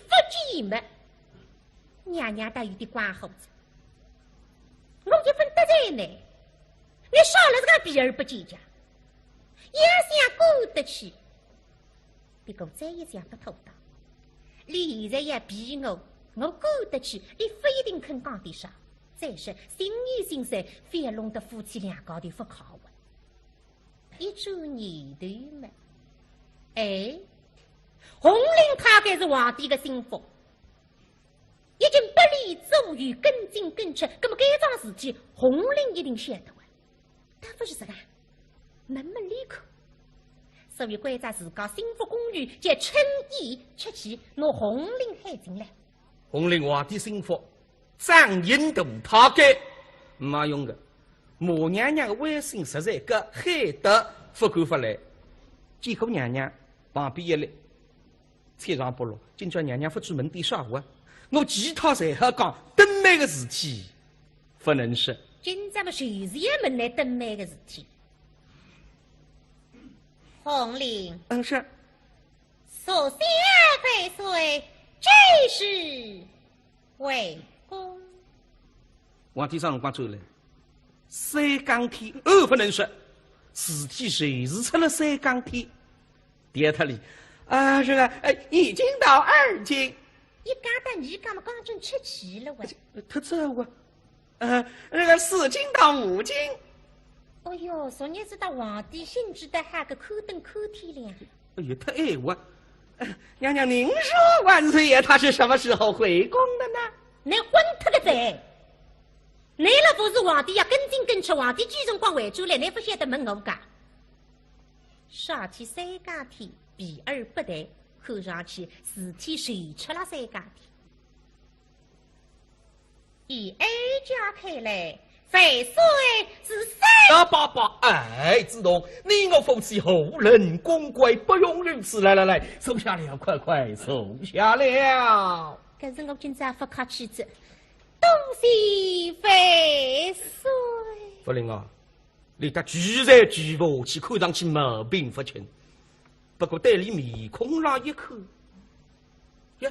见么，娘娘倒有点光火哉。我一分得罪倷，倷少了这个避而不见讲，要想过得去， 别个再一想勿妥当。俚现在要避我，我过得去，俚勿一定肯讲点啥。再说，心意心酸，覅弄得夫妻两家头勿快活。一转念头么，哎，红绫她该是皇帝个心腹，已经拨俚左右跟进跟出，搿么该桩事体，红绫一定晓得哇。 倒勿是实梗，问问俚看。所以关照自家心腹宫女叫春燕出去拿红绫喊进来。红绫皇帝心腹，掌印大太监，没用个。马娘娘个威信实在高，喊得勿敢勿来。见过娘娘，旁边一立， 切上不落，今朝娘娘勿知问点啥话，我其他侪好讲，灯谜个事体勿能说。今朝么就是要问倷灯谜个事体。红绫。嗯，是。昨宵万岁几时回宫？皇帝啥辰光转来？三更天。哦，勿能说，事体就是出了三更天。 第二道理，啊，这个，呃，一斤到二斤。一斤到二斤嘛，刚正吃齐了哇。忒早啊。呃，这个四斤到五斤。哦哟，昨日是到皇帝兴致得哈个，看灯看天亮。哎呀，忒晚啊。呃，娘娘您说万岁爷他是什么时候回宫的呢？你昏脱个哉！你了不是皇帝呀，跟进跟出，皇帝几辰光回转来，你不晓得问我噶？啥体三更天，避而不谈，看上去事体就出了三更天。 依哀家看来，万岁是三……啊，罢罢，哎，子龙，你我夫妻何人公贵，不用如此。来来来，坐下了，快快坐下了。可是我今朝不客气哉，多谢万岁。茯苓啊，你倒既然既不去，看上去毛病不轻。 不过对俚面孔上一看，呀，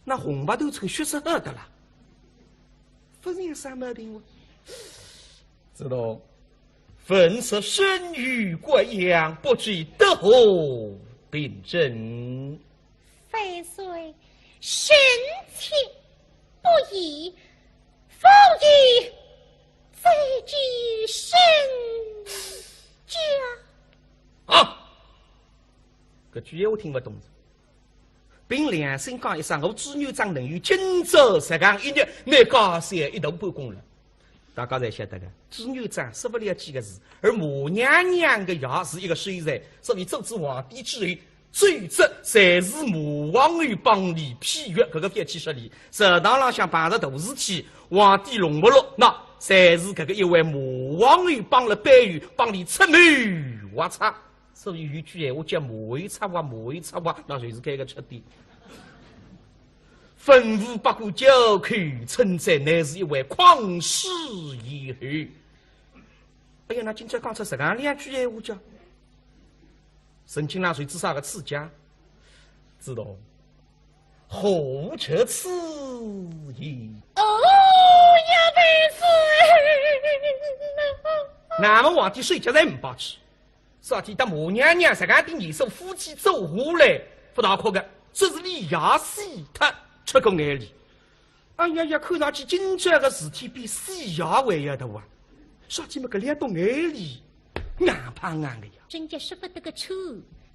那红白头成血色的了，不像啥毛病哦。子龙，粉色生于贵阳，不知得何病症？万岁，臣妾不宜，勿宜再见身家。啊！ 搿句闲话听勿懂哉。凭良心讲一声，我朱元璋能有今朝实梗一日，乃加三一大半功劳。大家侪晓得个，朱元璋说勿了几个字，而马娘娘个爷是一个秀才，所以做仔皇帝之后，奏折侪是马皇后帮俚批阅，搿个覅去说俚。朝堂浪向碰着大事体，皇帝弄勿落，那侪是搿个一位马皇后帮了背后，帮俚出谋划策。 所以有句闲话叫马后策划，马后策划，那就是搿个出典。文武百官交口称赞，乃是一位匡世贤后。哎呀，那今朝讲出实梗两句闲话叫，陈金郎谁知啥个刺激啊？子龙，何出此言？哦呀，万岁！那么皇帝睡觉才没去。 啥体搭马娘娘实梗点年数夫妻做下来，勿大哭个，只是俚爷死脱出个眼泪。哎呀呀，看上去今朝个事体比死爷还要大啊！啥体么搿两道眼泪硬碰硬个呀？真叫说勿得个出，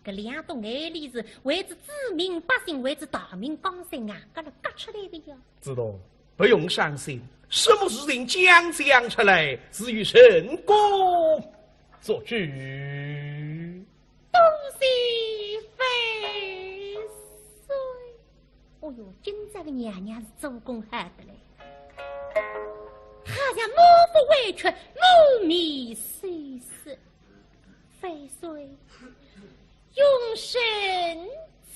搿两道眼泪是为仔子民百姓，为仔大明江山硬搿能轧出来个呀。子龙， 不用伤心，什么事情将将出来，自有朕功做主。多谢万岁。哦哟，今朝个娘娘是做功好得嘞，好像满腹委屈，满面羞色。万岁，容臣妾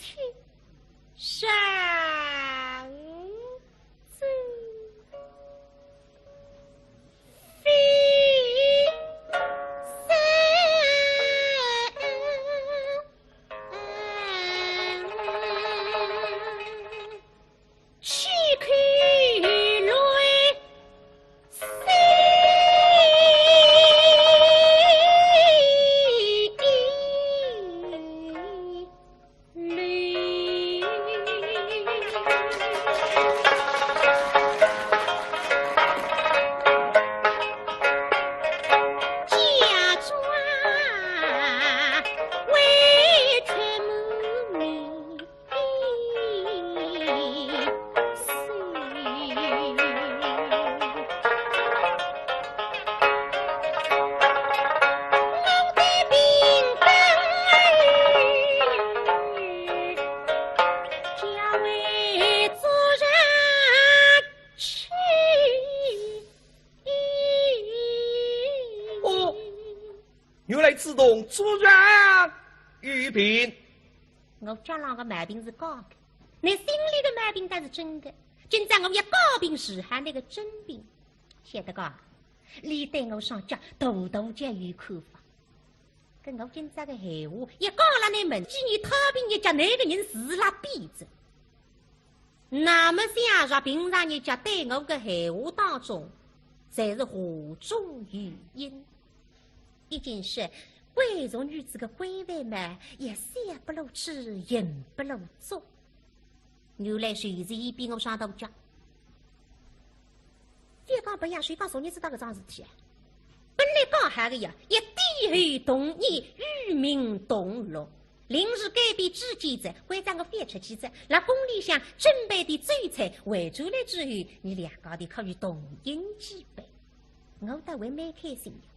上奏。 哦，原来子龙昨日有病。我脚浪个毛病是假个，倷心里个毛病倒是真个。今朝我要假病治好倷个真病。晓得个？俚对我上脚大大叫有看法。 搿我今朝个闲话，一讲了倷问，几年太平日脚，倷个人是辣变哉。那么想着平常日脚对我个闲话当中，侪是话中有音。已经是贵族女子个规范嘛，也小不露齿，硬不露足。原来就是伊逼我上大街。覅讲别样，就讲昨日子搭搿桩事体啊，本来讲好个呀，一点后同年，与民同乐。临时改变主见哉，关照我覅出去哉，辣宫里向准备点酒菜，回转来之后，伲两家头可以同饮几杯。我倒还蛮开心呀。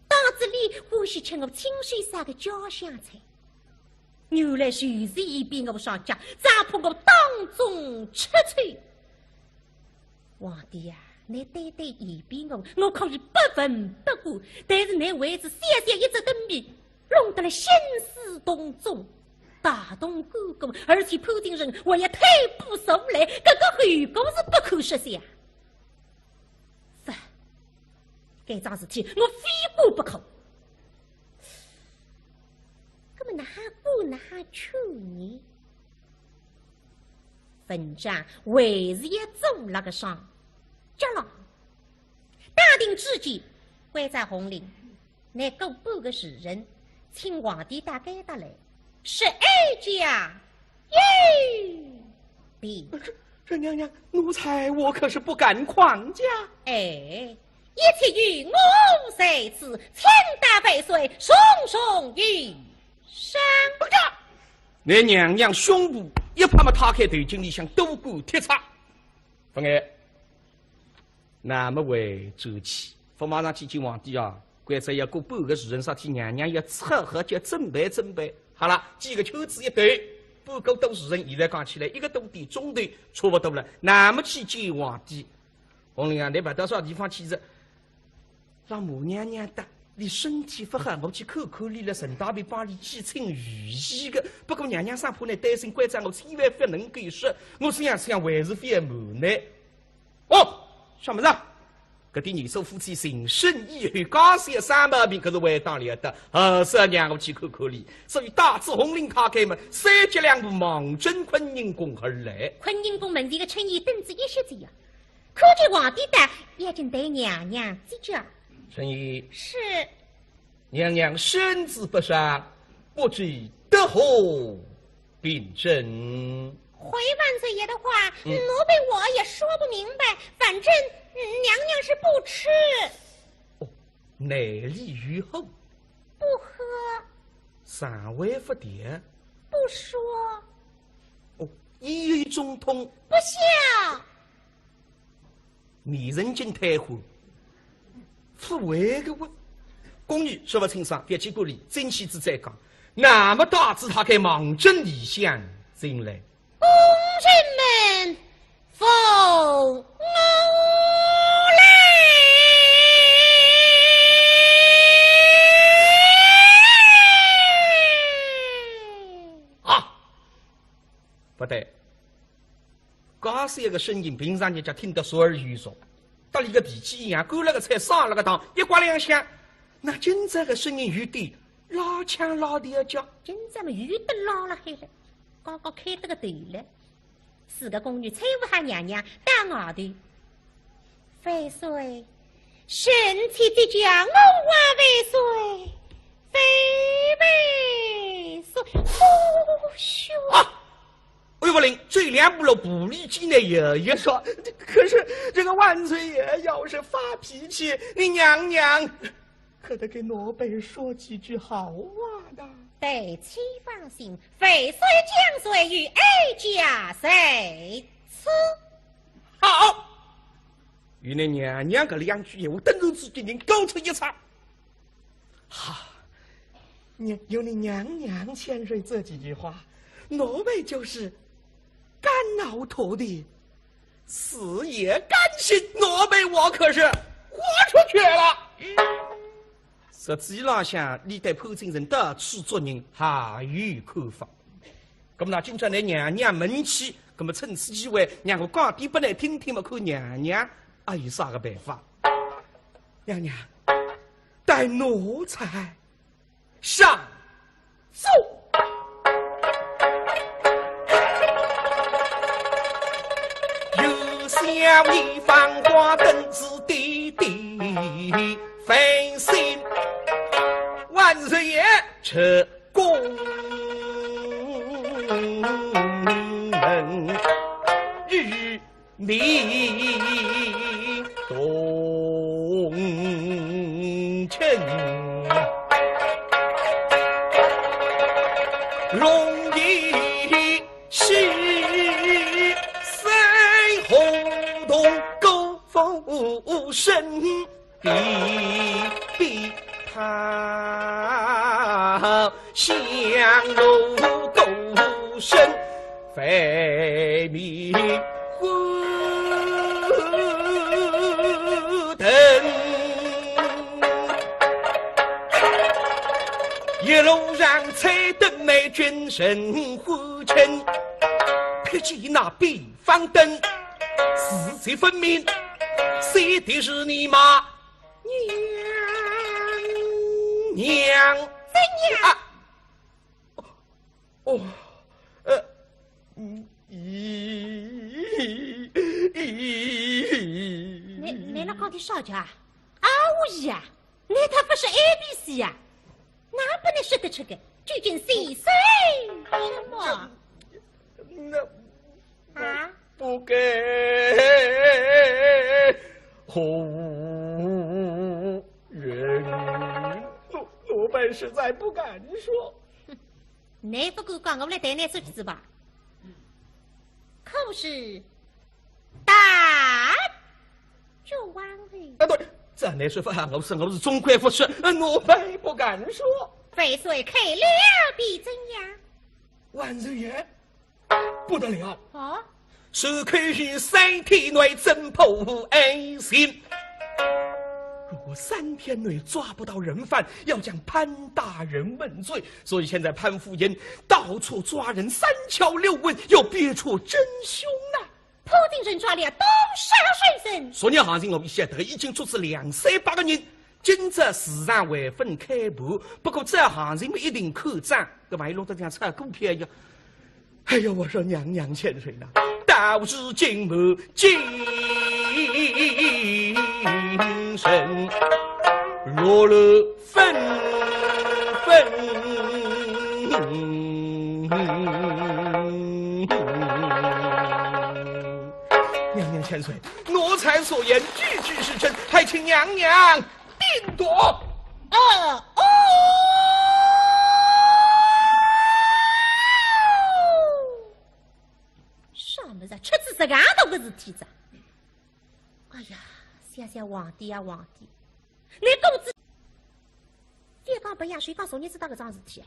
当仔俚欢喜吃我亲手烧个家乡菜。原来就是伊逼我上街，只怕我当众出丑。皇帝呀，倷单单嫌避我，我可以不闻不顾，但是倷为仔小小一只灯谜，弄得了兴师动众，大动干戈，而且潘金生还要退步受累，搿个后果是不可设想。 勿，搿桩事体我非管不可。葛末哪哈管哪哈劝呢？文章还是要做辣个上。接牢，打定主意，关照洪林， 拿过半个时辰，请皇帝到该搭来，说哀家有病。这，这娘娘，奴才我可是不敢狂讲。哎，一切有我在此，请大万岁重重有赏。不敢。拿娘娘胸脯一拍嘛，搨开头颈里向多管铁叉。勿碍， 那么回转去，勿马上去见皇帝啊，关照要过半个时辰，啥体娘娘要出好叫准备准备。好了，几个圈子一兜，半个多时辰，现在讲起来一个多点钟头差不多了。那么去见皇帝，洪林啊，倷勿到啥地方去哉？让马娘娘搭，倷身体勿好，我去看看倷了，顺带便帮倷寄请御医个。不过娘娘生怕倷担心，关照我千万勿能够说，我想想还是勿瞒倷。 哦，啥物事啊？搿点年数夫妻情深意厚，假使有啥毛病，可是会当了得。呃，是让我去看看哩。所以带仔洪林搿个么，三脚两步望准坤宁宫而来。坤宁宫门前个春燕等仔一歇仔呀，看见皇帝到，要紧对娘娘接驾。春燕。是。 娘娘身子不爽，不知得何病症。回万岁爷的话，嗯。奴婢我也说不明白，反正，嗯，娘娘是不吃。哦，内里有火。不喝。肠胃不调。不说。哦，咽喉肿痛。不笑。 迷人精退火，勿会个哇。宫女说勿清爽，覅去管伊，进去仔再讲。那么带仔搿个望准里向进来。宫人们，奉我来。啊，勿对， 介小个声音，平常人家听得熟而又熟，搭俚个脾气一样，干了个菜，上了个当，一刮两响，那今朝个声音有点拉腔拉调叫。今朝么有点拉了海了，刚刚开得个头了。四个宫女搀扶好娘娘到外头。万岁，臣妾接驾，我还万岁，万万岁，哦哟。啊！ 哎呦，勿灵，走两步路，步履艰难，摇摇晃。可是这个万岁爷要是发脾气，你娘娘可得给奴婢说几句好话的。待妾放心，万岁将罪与哀家在此。好，与你娘娘搿两句闲话，顿时之间人高出一尺。 哈，你，有你娘娘千岁这几句话，奴婢就是肝脑涂地，死也甘心，奴婢我可是豁出去了。实际浪向，俚对潘金生到此做人还有看法。那么呢，今朝来娘娘门前，那么趁此机会，让我讲点拨倷听听嘛，看娘娘还有啥个办法。娘娘， 待奴才上奏。有小一番话，本是爹爹费心。万岁爷，这宫门与民同庆，龙椅喜，三红铜鼓风声。 比比他香炉鼓声，万民欢腾。一路上彩灯美，君臣欢庆，撇开那边方灯，是谁分明？谁的是你吗？ 娘娘。怎样？啊，哦，呃，嗯，咦，咦，咦。你，你那讲的啥家？啊，我呀，你他不是A B C呀？哪不能说得出个？究竟是谁？什么？那，啊？ 不该胡言，奴，奴婢实在不敢说。你不敢讲，我来代你说句吧。可是大举王后。啊，对，这你说法，我是，我是总归不说，呃，奴婢不敢说。万岁开了便怎样？万岁爷， 不得了！啊？是可以三天内偵破案情。如果三天内抓不到人犯，要将潘大人问罪。所以现在潘夫人到处抓人，三敲六问，要辨出真凶呐。潘夫人抓了多少罪人？昨日行情我们晓得已经捉住两三百个人， 今朝市场还朆开盘，不过这行情么一定看涨，搿万一弄得像炒股票一样。哎呀，我说娘娘千岁呐，道士金盘精神，落落纷纷。娘娘千岁，奴才所言句句是真，还请娘娘 定夺。哦，哦。啥么子？出仔实梗大个事体哉？哎呀，想想皇帝呀，皇帝，你公子，覅讲别样，就讲昨日子搭搿桩事体啊。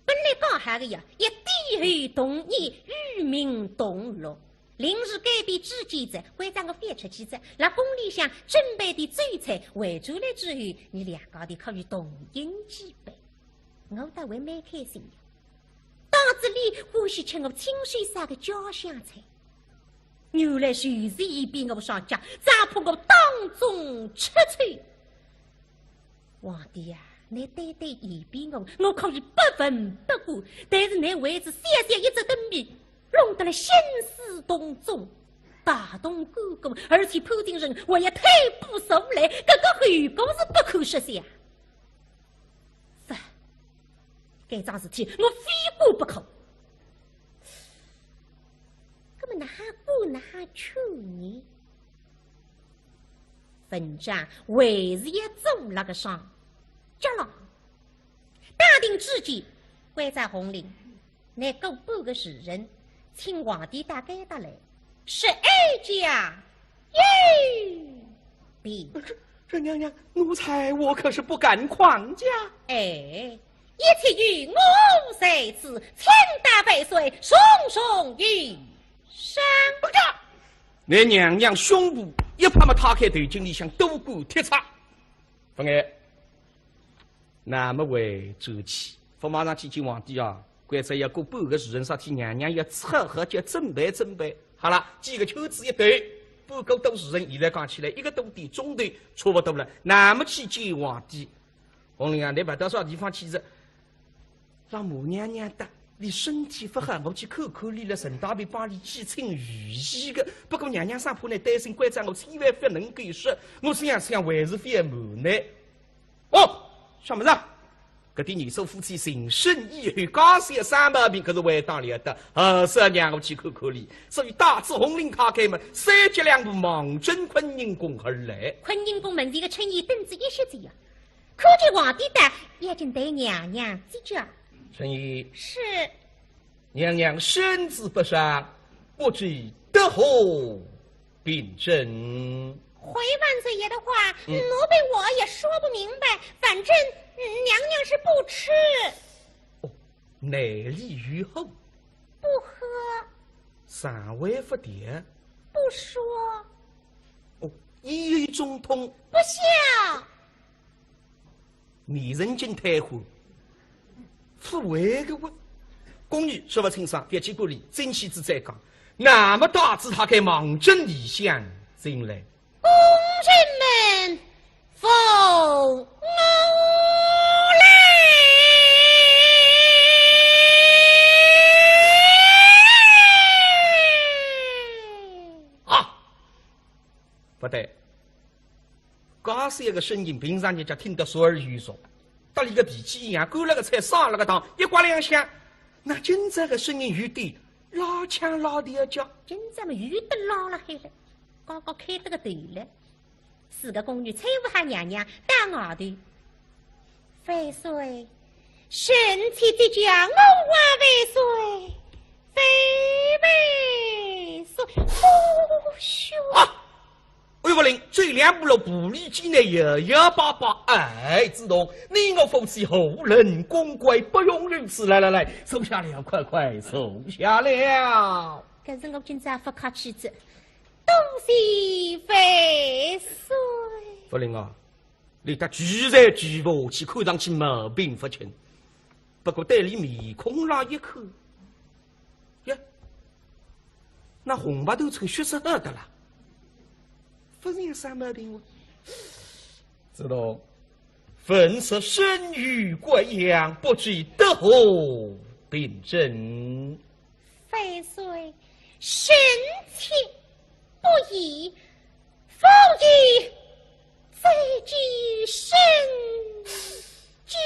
本来讲好个呀，一点后同年，与民同乐。临时改变主见哉，关照我覅出去哉，辣宫里向准备点酒菜，回转来之后，伲两家头可以同饮几杯。我倒还蛮开心呀。当仔俚欢喜吃我亲手烧个家乡菜。 原来就是嫌比我上家，只怕我当众出丑。皇帝呀，你单单嫌比我，我可以不闻不顾，但是你为仔小小一只灯谜，弄得了兴师动众，大动干戈，而且潘金生还要退步受累，搿个后果是不可设想。 勿，搿桩事体我非管不可。葛末哪哈管哪哈劝呢？文章还是要做辣个上。接牢，打定主见，关照洪林，拿过半个时辰，请皇帝到该搭来，说哀家 有病。这，这娘娘，奴才我可是不敢狂讲。哎，一切有我在此，请大万岁从容有赏。不敢。那娘娘胸脯一拍嘛，她开头颈里向多管铁叉。勿碍。 那么回转去，勿马上去见皇帝啊，关照要过半个时辰，啥体娘娘要出好叫准备准备。好了，几个圈子一兜，半个多时辰，现在讲起来一个多点钟头差不多了。那么去见皇帝，洪林啊，你跑到啥地方去哉？让马娘娘搭，你身体勿好，我去看看你了，顺带便帮你去请御医个。不过娘娘生怕你担心，关照我千万勿能够说，我想想还是勿瞒你。 哦，啥物事啊？搿点年数夫妻情深以后，假使有啥毛病，搿是还当了得，还是要让我去看看哩。所以带仔红绫太监们，三脚两步望准坤宁宫而来。坤宁宫门前个春燕等仔一歇子呀，看见皇帝到，要紧对娘娘接驾。春燕。是。娘娘身子不适，不知得何病症。回万岁爷的话，嗯。奴婢我也说不明白，反正，嗯，娘娘是不吃。哦，内里有何？不喝。肠胃不调？不说。哦，咽喉肿痛？不笑。 迷人金太后，勿会个哇。宫女说勿清爽，覅去管伊，进去仔再讲。那么带仔太监望准里厢进来。宫人们，奉我来。啊，勿对， 介小个声音，平常日脚听得熟而又熟，搭俚个脾气一样，干了个菜，上了个当，一刮两响，那今朝个声音有点拉腔拉调叫。今朝么有点拉了海了，刚刚开得个头了。四个宫女搀扶好娘娘到外头。万岁，臣妾接驾，我还万岁，万万岁。哦哟！啊！ 哎，勿灵，走两步路，步履艰难，摇摇摆摆。哎，子栋，你我夫妻何人公贵，不容如此。来来来，坐下了，快快坐下了。搿是我今朝勿客气仔，多谢万岁。勿灵啊，你搭聚在聚勿下去，看上去毛病勿轻。不过对俚面孔浪一看，呀， 那红白头抽血色好得啦，勿像啥毛病哦。子栋，闻说身有怪恙，不知得何病症？万岁，臣妾不言，夫人再见圣驾。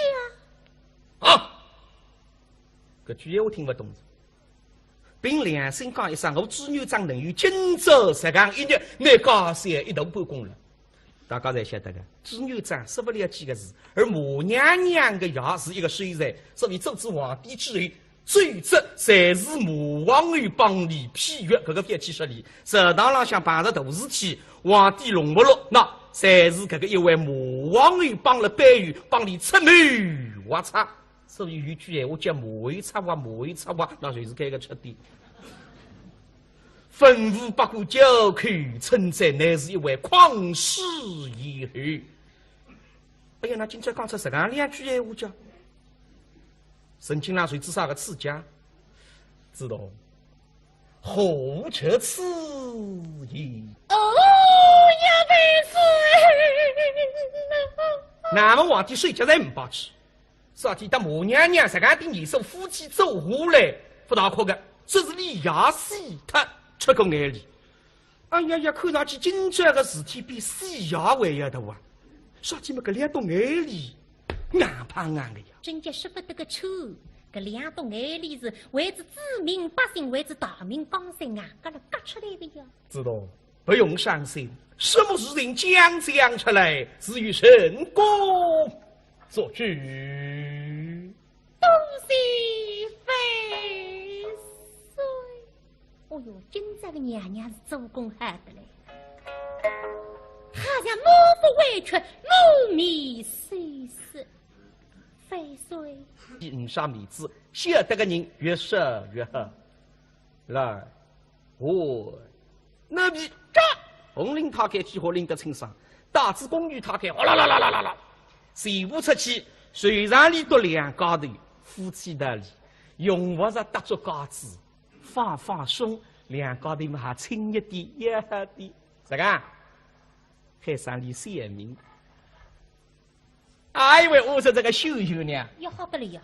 啊！搿句闲话听勿懂。 凭良心讲一声，我朱元璋能有今朝实梗一日，乃介小一大半功劳。大家侪晓得个，朱元璋说勿了几个字，而马娘娘个爷是一个秀才，所以做仔皇帝之后，奏折侪是马皇后帮俚批阅，搿个覅去说俚。朝堂浪向碰着大事体，皇帝弄勿落，那侪是搿个一位马皇后帮了背后，帮俚出谋划策。 所以有句闲话叫马后策划，马后策划，那就是搿个出典。文武百官交口称赞，乃是一位旷世贤后。哎呀，那今朝讲出实梗两句闲话叫，陈近郎受仔啥个刺激啊？子栋，何出此言？哦呀，万岁！那么皇帝手脚侪呒把去。 啥体搭马娘娘实梗点年数夫妻做下来，勿大哭个，只是俚也死脱出个眼泪。哎呀呀，看上去今朝个事体比死也还要大啊！啥体么搿两滴眼泪硬碰硬个呀？真叫说勿得个出，搿两滴眼泪是为仔子民百姓，为仔大明江山硬轧了轧出来个呀。子栋， 不用伤心，什么事情将将出来，自有朕功做主。多谢万岁。哦哟，今朝个娘娘是做功好得嘞，好像满腹委屈，满面羞涩。万岁。呒啥面子，晓得个人越说越好。来， 喂，那边，喳，红绫太监几化拎得清爽，带仔宫女太监，哗啦啦啦啦啦啦，全部出去，随上里头两家头，夫妻道理，用勿着搭足架子，放放松，两家头嘛还亲热点，要好点。啥个？喊声俚小名。 哎喂，我说这个秀秀呢？要好得了呀，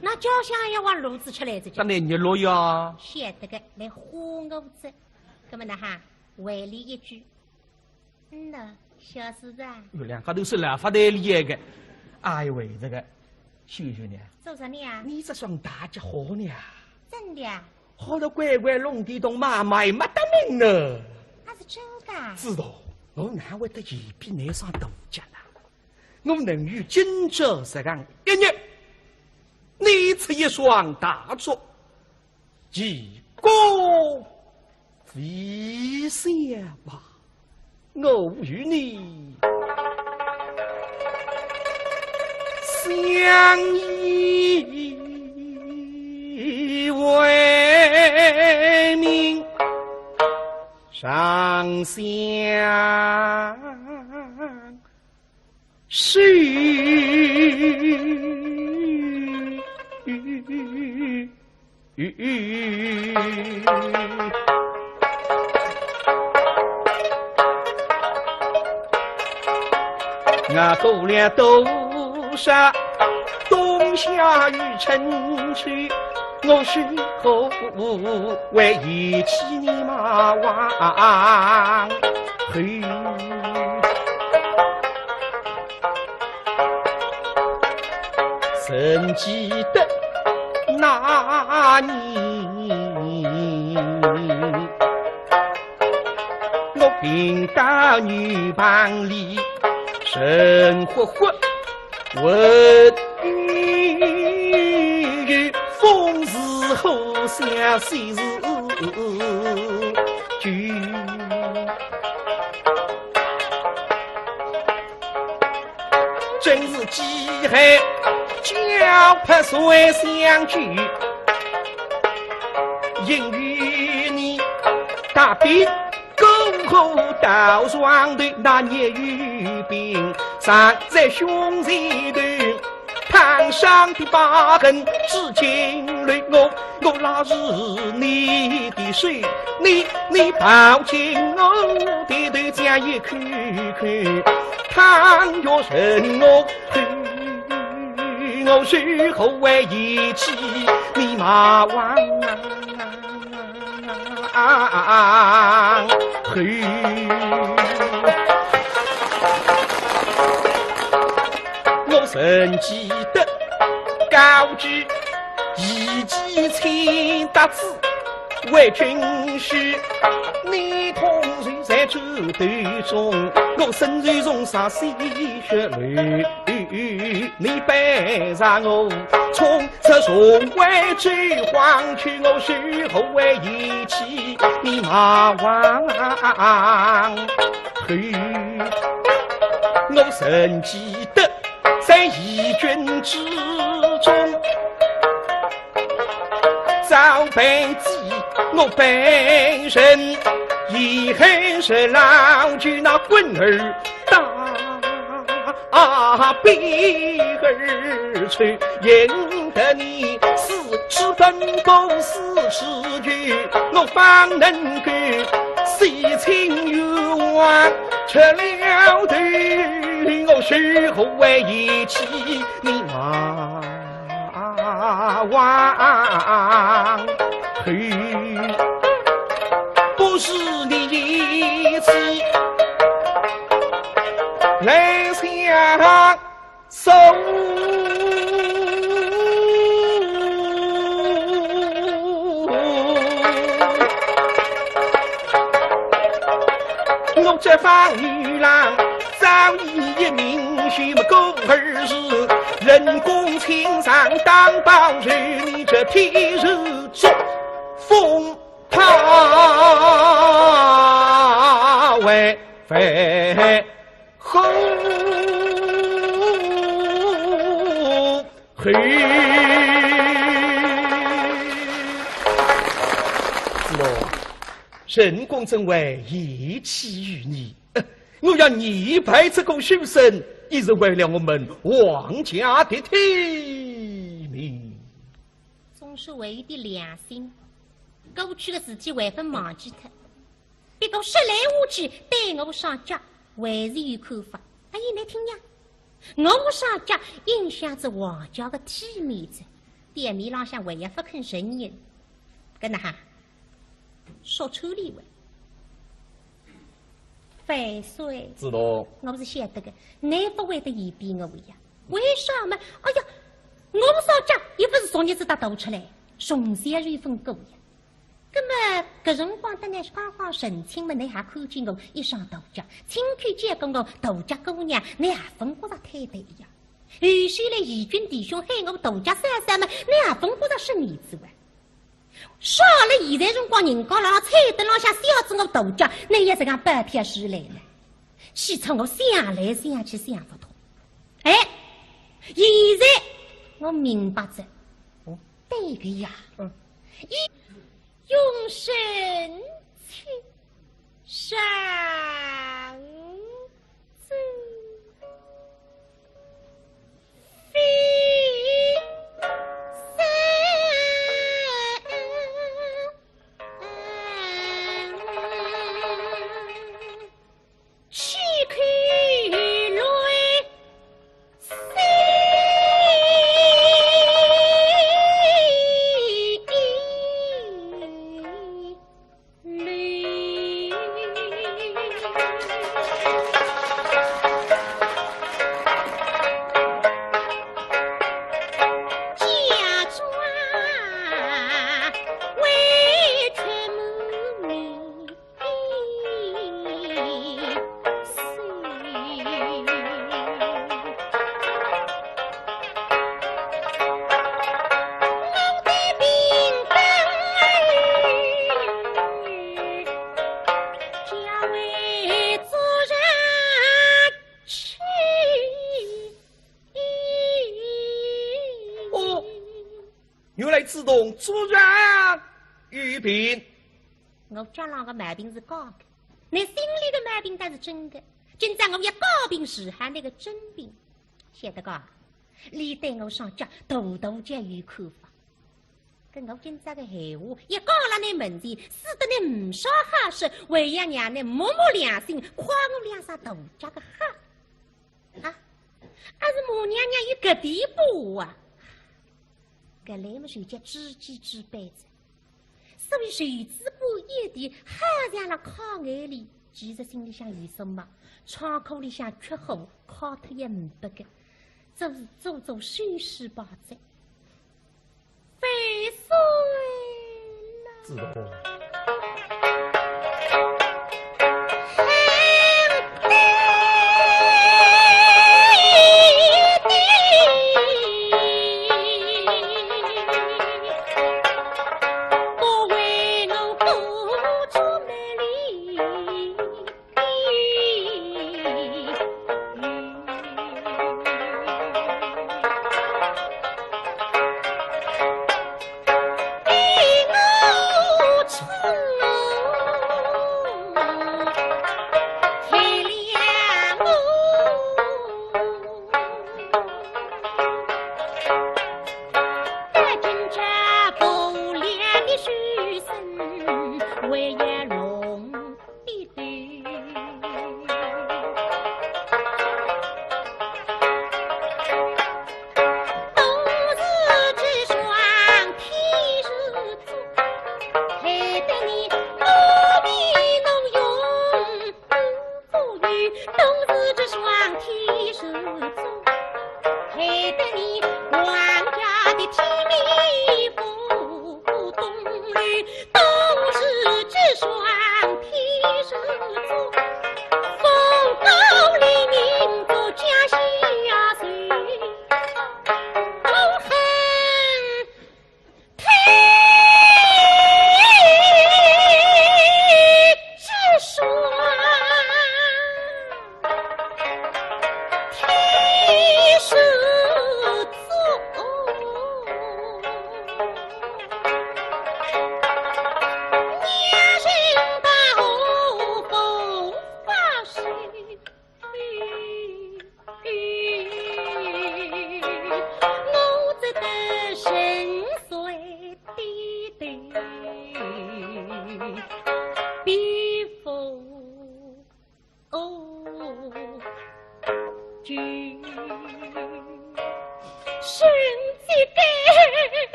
那家乡要往炉子出来这叫。当然热络呀。晓得个，来花我子。那么呢哈，回俚一句，嗯呐，小师长。哟，两家头是老发呆厉害个。哎喂，这个秀秀呢？做啥呢？你这双大脚好呢？真的啊？好了，乖乖弄地动妈妈也没得命呢。那是真的啊？知道，我哪会得嫌比那双大脚呢？我能有今朝这样一日，你吃一双大脚， 其功非小吧，我与你相依为命，长相守。 我过了多少冬夏与春秋，我是何为一起你马王后？ 曾记得那年，我病倒牛棚里，神活活问你，风是何相，水是 君。真是饥寒交迫谁相救，因为你大病过后到床头，那年有病，常在胸前头， 烫伤的疤痕至今留，我，我拉住你的手，你，你抱紧我的头，这样一口口，倘若认我后，我是何为一起你马王后？ 啊，我曾记得高举一记千搭子为军师，你痛守在战斗中，我身受重伤，鲜血流。 你背上我，从此重回这黄泉，我是何为一起你马王后？我曾记得在义军之中，遭被击，我被人以恨是老举那棍儿 大鞭而抽，引得你四处奔波四处求，我方能够洗清冤枉。出了头，我是何为一起你马 王后，不是你一起来相送。我这方女郎 早已一命休，么过儿时，人工轻伤当报仇，你这天日作风，他为非后后。子龙，人工怎会一起于你？ 我要你拜这个书生，也是为了我们王家的体面。总是为一点良心，过去的事体还勿忘记脱。不过说来话去，对我上家还是有看法。哎呀，侬听呀，我上家影响着王家的体面着，店面浪向还要勿肯承认。搿能哈， 说出理来。万岁，子龙，我是晓得的，侬勿会得嫌避我呀？为啥嘛？哎呀，我们少家也不是昨日子搭大家出来，从小就有份过呀。那么搿辰光等于是刚刚成亲嘛，你还看见我一双大脚，亲口见过我大脚姑娘，你还勿觉着推扳呀？后首来义军弟兄喊我大脚嫂嫂嘛，你还勿觉着失面子哇？ 说了现在辰光，人家辣辣彩灯浪向笑仔我大脚，那也是讲白票是来了。气出我想来想去想勿通。哎，现在我明白了。哦，对个呀。嗯。一用神气上奏。 哦，原来主动做人有病。我脚浪个毛病是假个，你心里个毛病倒是真个。今朝我要告病治好你个真病。晓得个，你对我上脚大大叫有看法。 搿我今朝个闲话一讲了你门前，使得你呒啥好说，还要让你摸摸良心，夸我两声大脚个好。啊，阿是马娘娘有搿地步啊？搿来么就叫知己知彼哉。所以谁知不一定好像了靠眼里，其实心里向有数嘛，窗口里向缺货，靠脱也呒不个，做做做手势吧哉。 万岁啦！子龙。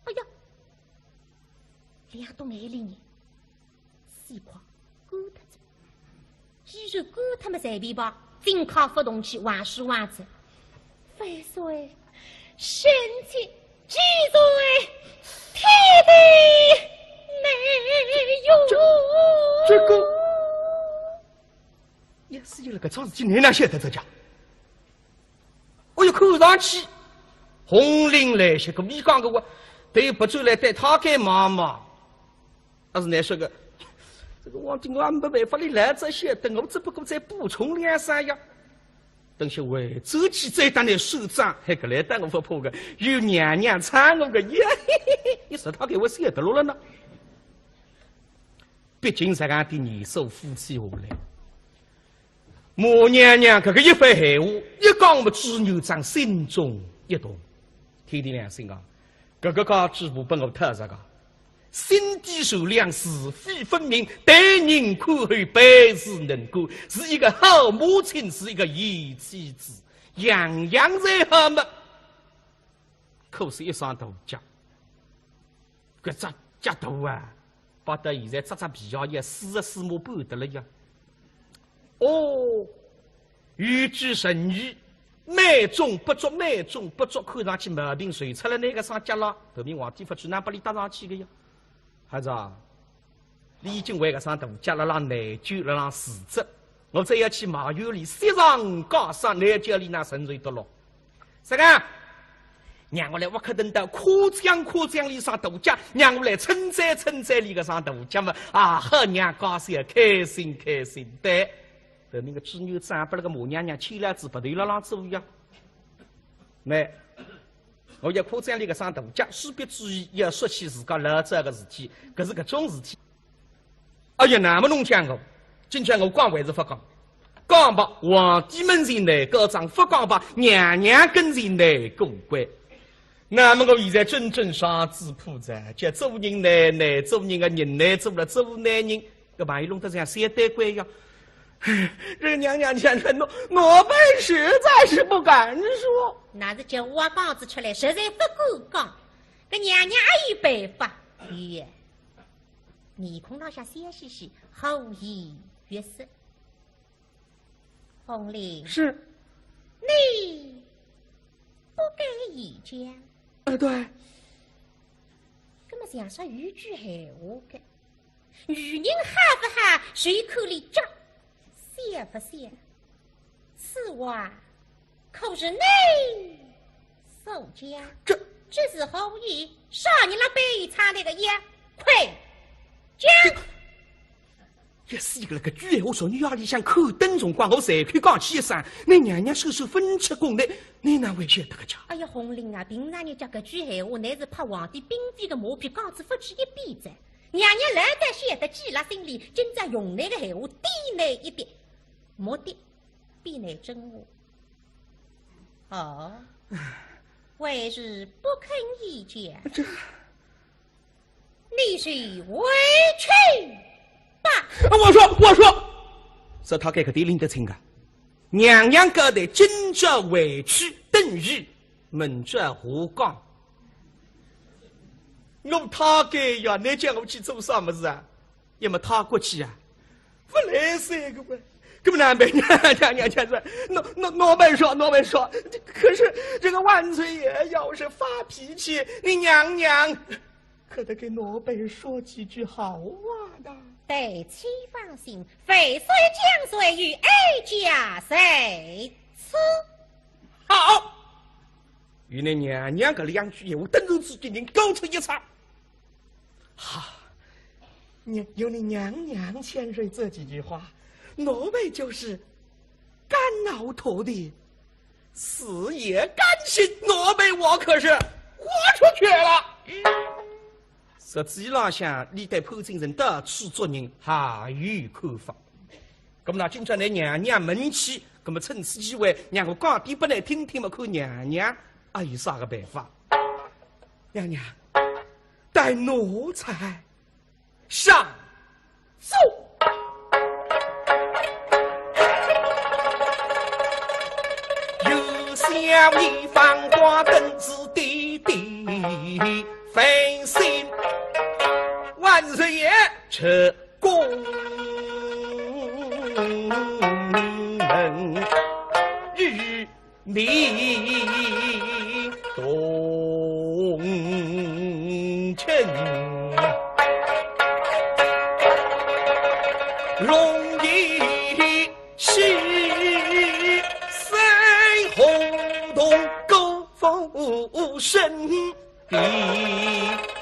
哎呀，两道眼泪呢，水快干脱哉。既然干脱么随便吧，进口勿动气，还是还哉。勿万岁，臣妾既罪，天地没有。这，这个，也是有了个桩事体，你哪晓得这家？哦哟，看上去，洪林来些个，你讲个我，对不出来，对他该忙忙。 但是难说个，这个皇帝我也没办法，你来这些，等我只不过再补充两三样。等歇回转去再打你手掌，还个来打我不破个，有娘娘搀我个，耶，你说他给我写得落了呢？毕竟这样的年数夫妻下来， 马娘娘搿个一番闲话，一讲么朱元璋心中一动。天地良心啊，搿个家主婆拨我讨着个，心地善良，是非分明，待人宽厚，办事能干，是一个好母亲，是一个贤妻子，样样侪好么。可是一双大脚，搿只脚大啊，摆到现在扎扎皮鞋也四十四码半得了呀。 哦，有句成语，美中不足，美中不足，看上去毛病随出了那个上脚了，头名皇帝不去，哪把你搭上去个呀？孩子啊，你已经为个上大脚了，让内疚了，让自责，我再要去埋怨你，雪上加霜，难叫你那承受得落。 啥个？让我来挖克登到夸奖夸奖你上大脚，让我来称赞称赞你个上大脚嘛，啊，好让家小开心开心的。后面个朱元璋拨那个马娘娘牵了仔鼻头浪浪走呀。那，我要夸奖你个上大脚，势必注意要说起自家老早个事体，可是搿种事体， 哎呀，那么侬讲我，今朝我讲还是勿讲？讲吧，皇帝门前难告状，勿讲吧，娘娘跟前难过关。那么我现在真正上嘴破舌，叫做人难难，做人个人难做了做男人，搿万一弄得像小胆鬼呀。这个娘娘见了，奴，奴婢实在是不敢说。那是叫我讲仔出来，实在勿敢讲。搿娘娘阿有办法？有。 面孔浪向笑嘻嘻，和颜悦色。洪林，是。你不敢言讲。啊，对。那么像说有句闲话个，女人好勿好，就看俚脚，笑勿笑？此话 可是你所讲？这，这是何意？啥人勒背后插那个腰？快讲！这，也是一个那个句闲话，说你夜里向看灯辰光，我随口讲起一声，你娘娘手手分出宫的，你哪会晓得个家？哎呀，洪林啊，平常人家搿句闲话，乃是拍皇帝呒没个马屁，讲仔勿止一遍哉。娘娘难得晓得记辣心里，今朝用那个闲话抵你一点，目的 比你真我。哦，还是不肯言讲。这，你就回去吧。我说，我说，是他搿个地拎得清个。娘娘交代，今朝回去，等于明朝下讲。我他该呀，你叫我去做啥么事啊？ 要么他过去啊，勿来三个月，搿么难办？娘娘娘娘说，奴奴奴婢说，奴婢说，可是这个万岁爷要是发脾气，你娘娘可得给奴婢说几句好话的。待妾放心，万岁将罪与哀家在此。好，与你娘娘搿两句闲话，顿时之间人高出一筹。 哈，你有你娘娘千岁这几句话，奴婢就是肝脑涂地，死也甘心，奴婢我可是豁出去了。实际浪向，你对潘金生到处做人还有看法。 那么呢，今朝你娘娘问起，那么趁此机会，让我讲点拨你听听嘛，看娘娘还有啥个办法。娘娘，待奴才上奏。有小一方官登子弟弟，分心万岁爷吃 功名日你同臣容易喜，三红同歌舞升。 比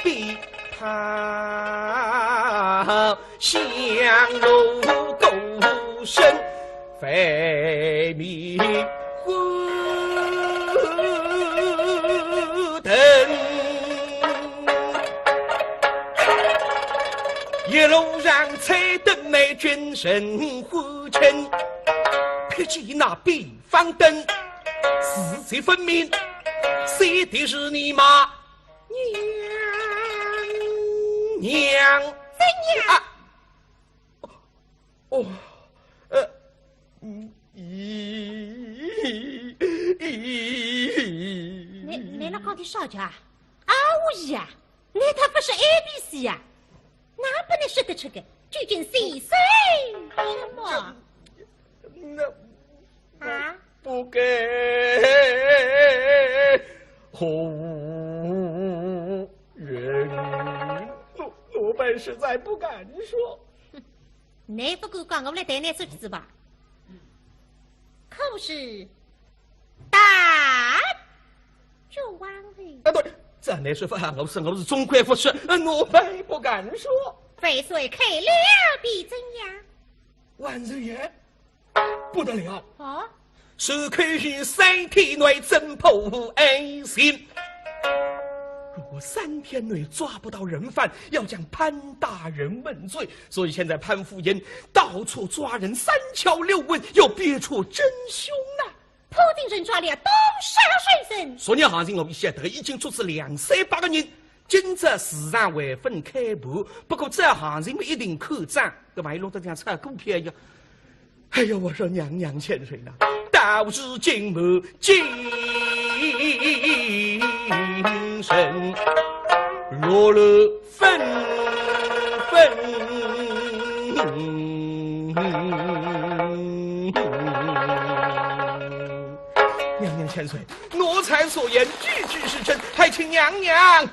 比他香炉鼓声，飞米火灯。一路上彩灯美，君臣欢庆，撇开那边方灯，是谁分明？谁的是你吗？ 娘娘。怎样？啊，哦，呃，嗯，咦，咦。你，你那讲的啥家？啊，无疑啊，你他不是A B C啊，哪不能说得出个？究竟是谁？什么？那 啊？不给红人，奴，奴婢实在不敢说。你不敢讲，我来代你说去吧。可是大冤枉人。啊，对，这你说法，我是，我是总归不说，呃，奴婢不敢说。万岁开了便怎样？万岁爷， 不得了！啊？是可以三天内偵破案情。如果三天内抓不到人犯，要将潘大人问罪。所以现在潘夫人到处抓人，三敲六问，要辨出真凶呐。破定人抓了多少人？昨日行情我们晓得已经捉住两三百个人，今朝市场还朆开盘，不过这行情嘛一定看涨，搿万一弄得像炒股票一样。 哎呀，我说娘娘千岁呐，道是金盘金身，落落纷纷。娘娘千岁，奴才所言句句是真，还请娘娘 定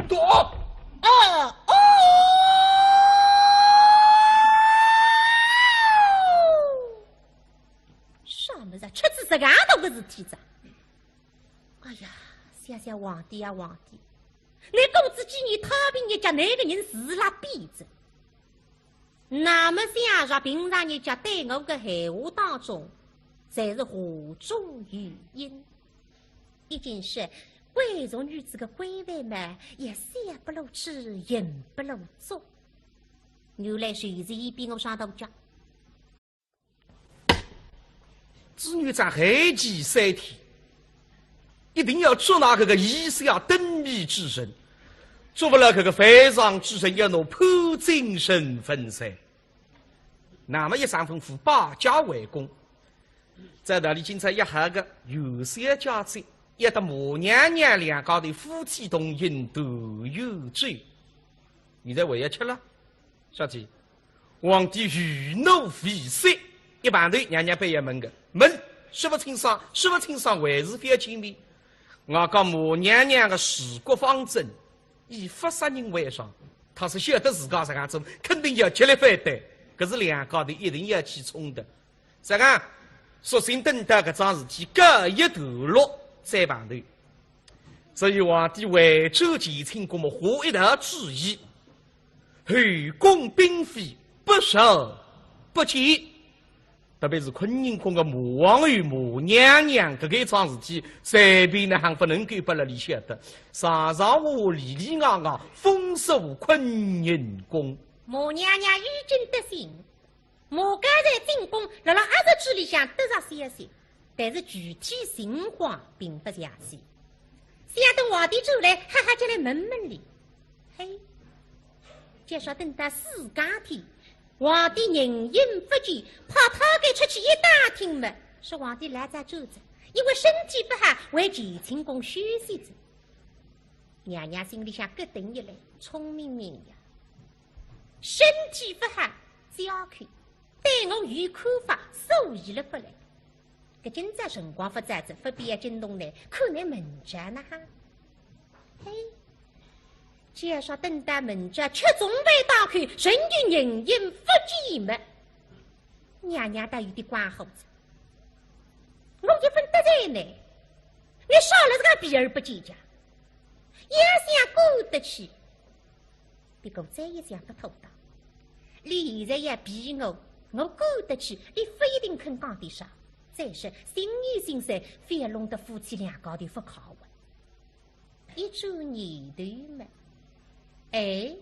夺。哦，哦。啥么子啊？出仔实梗大个事体哉？哎呀，想想皇帝呀，皇帝，你过仔几年太平日脚，搿个人是辣变哉。那么想着平常日脚对我个闲话当中，侪是话中有音。 已经是贵族女子个规范嘛，也写不露齿，言不露足。原来就是伊比我上头家。朱元璋限期三天，一定要捉拿搿个以下灯谜之人，捉勿牢搿个犯上之人，要拿潘金生粉碎。那么一声吩咐，保驾回宫。 照道理今朝要好个元宵佳节，要搭马娘娘两家头夫妻同饮团圆酒。现在还要吃了，小姐，皇帝余怒未息，一旁头娘娘板要问个，问，说勿清爽，说勿清爽，还是勿要见面。我讲马娘娘个治国方针，以勿杀人为上，她是晓得自家实梗做，肯定要极力反对，搿是两家头一定要起冲突。 实梗，索性等到搿桩事体告一段落再碰头。所以皇帝回转乾清宫么，下一道旨意，后宫嫔妃不召不见。特别是坤宁宫个马皇后、马娘娘，搿个一桩事体，随便哪亨勿能够拨辣俚晓得。上上下下里里外外封锁坤宁宫。马娘娘已经得信， 马家在进宫，辣辣阿侄嘴里向得着消息，但是具体情况并勿详细。想等皇帝转来，哈哈叫来问问俚。嘿，就说等到四更天，皇帝人影不见，派太监出去一打听么，说皇帝老早转哉，因为身体勿好，回乾清宫休息哉。娘娘心里向咯噔一来，聪明人呀，身体勿好，只要去 对我有看法，所以了勿来。搿今朝辰光勿早哉，勿必要惊动倷，看倷明朝呢哈。嘿，介说等到明朝吃中饭当口，人就人影勿见么，娘娘倒有点光火哉。我一分得罪倷，倷少了这个避而不见哉，要想过得去， 不过再一想勿妥当，倷现在要避我，我过得去，倷勿一定肯讲点啥。再说，心意心酸，非要弄得夫妻两家头勿快活。一转念头嘛，哎，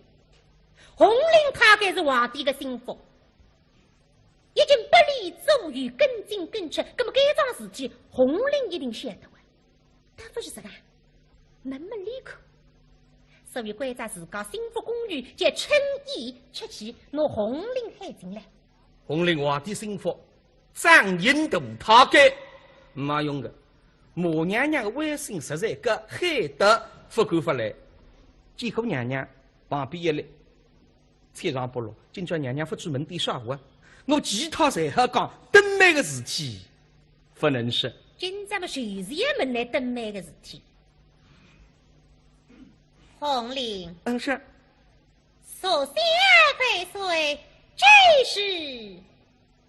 红绫她该是皇帝的心腹，已经拨俚左右跟进跟出，那么该桩事体，红绫一定晓得啊。 倒勿是实梗，问问俚看。所以关照自家心腹宫女叫春燕出去，拿红绫喊进来。红绫皇帝心腹，掌印大太监，没用的。马娘娘的威信实在高，喊得勿敢勿来。见过娘娘，旁边一立， 千万不落，今朝娘娘勿知问点啥话，我其他侪好讲，灯谜的事体勿能说。今朝么就是要问倷灯谜的事体。红绫，嗯，是。昨夜万岁几时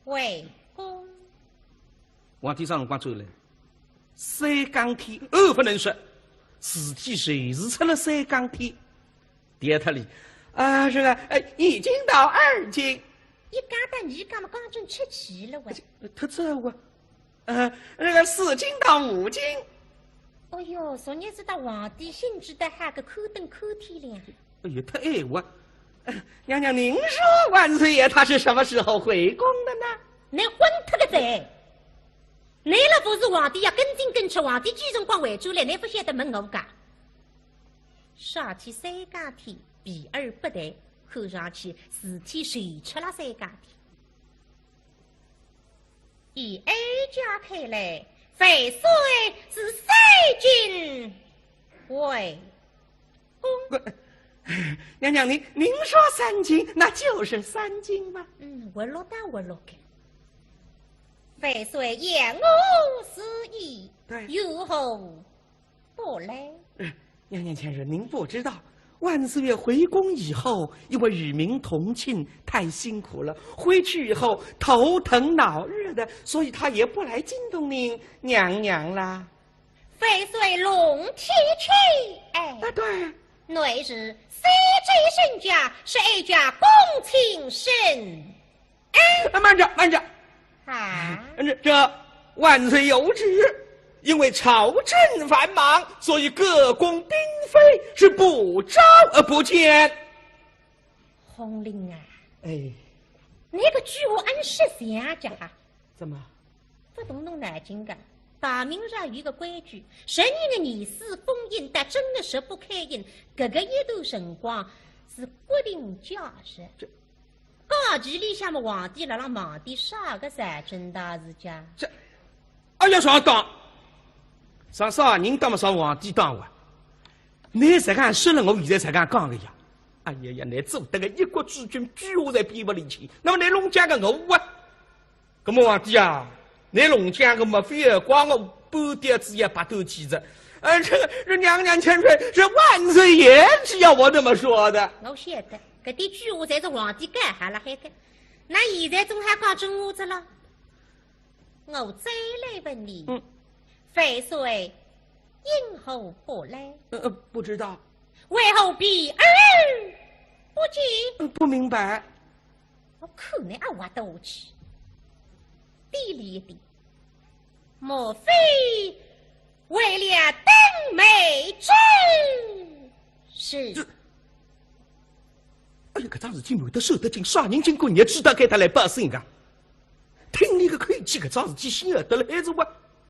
回宫？皇帝啥辰光转来？三更天，哦，勿能说，事体就是出了三更天。 第二天里，啊，是啊，哎，已经到二更。一讲到二更么，刚正出去了喂。忒早啊。呃，那个四更到五更。哦哟，昨日子搭皇帝兴致得还个看灯看天亮。哎呀，忒晏啊。呃，娘娘，您说万岁爷他是什么时候回宫的呢？倷昏脱个哉！倷老夫是皇帝呀，跟进跟出，皇帝几辰光回转来，倷勿晓得问我讲。 啥体三更天避而不谈，看上去事体是出了三更天。以哀家看来，万岁是三更回宫。娘娘，您，您说三更，那就是三更吧？嗯，活络倒活络个。万岁言我是意，对。有何 不来。呃，娘娘前身，您不知道，万岁爷回宫以后，因为与民同庆，太辛苦了。回去以后头疼脑热的，所以他也不来惊动您娘娘啦。万岁龙体欠安。啊，对。内侍三监身家，是哀家恭请圣安。啊，慢着，慢着。啊？这，这万岁有旨，因为朝政繁忙，所以各宫嫔妃是不召而不见。红绫啊，哎。倷个句话按实相讲哈。怎么？勿动动脑筋个。大明朝有个规矩，十二月廿四封印，但正月十八开印，搿个一段辰光是国定假日。这 假期里向么皇帝辣辣忙点啥个事体大事家？这，哎呀，上当！上啥人当么上皇帝当哇？倷实梗说了，我现在实梗讲个呀。哎呀呀，倷做得个一国之君，句话侪编勿离去，那么倷弄僵个我啊？那么皇帝啊，倷弄僵个么，非要怪我半吊子也白头去哉。呃，这个，这娘娘千岁，这万岁爷是要我这么说的。我晓得。 搿点句话侪是皇帝讲好了海个，那现在总还讲真话哉了。我再来问你，嗯。万岁因何不来？呃，呃，不知道。为何避而不见？呃，不明白。我看你阿挖得下去。低俚一点，莫非为了灯谜之事？这 哎呀，搿桩事体瞒得守得紧，啥人经过日子到该搭来报信个？听倷个口气，搿桩事体晓得了还是我？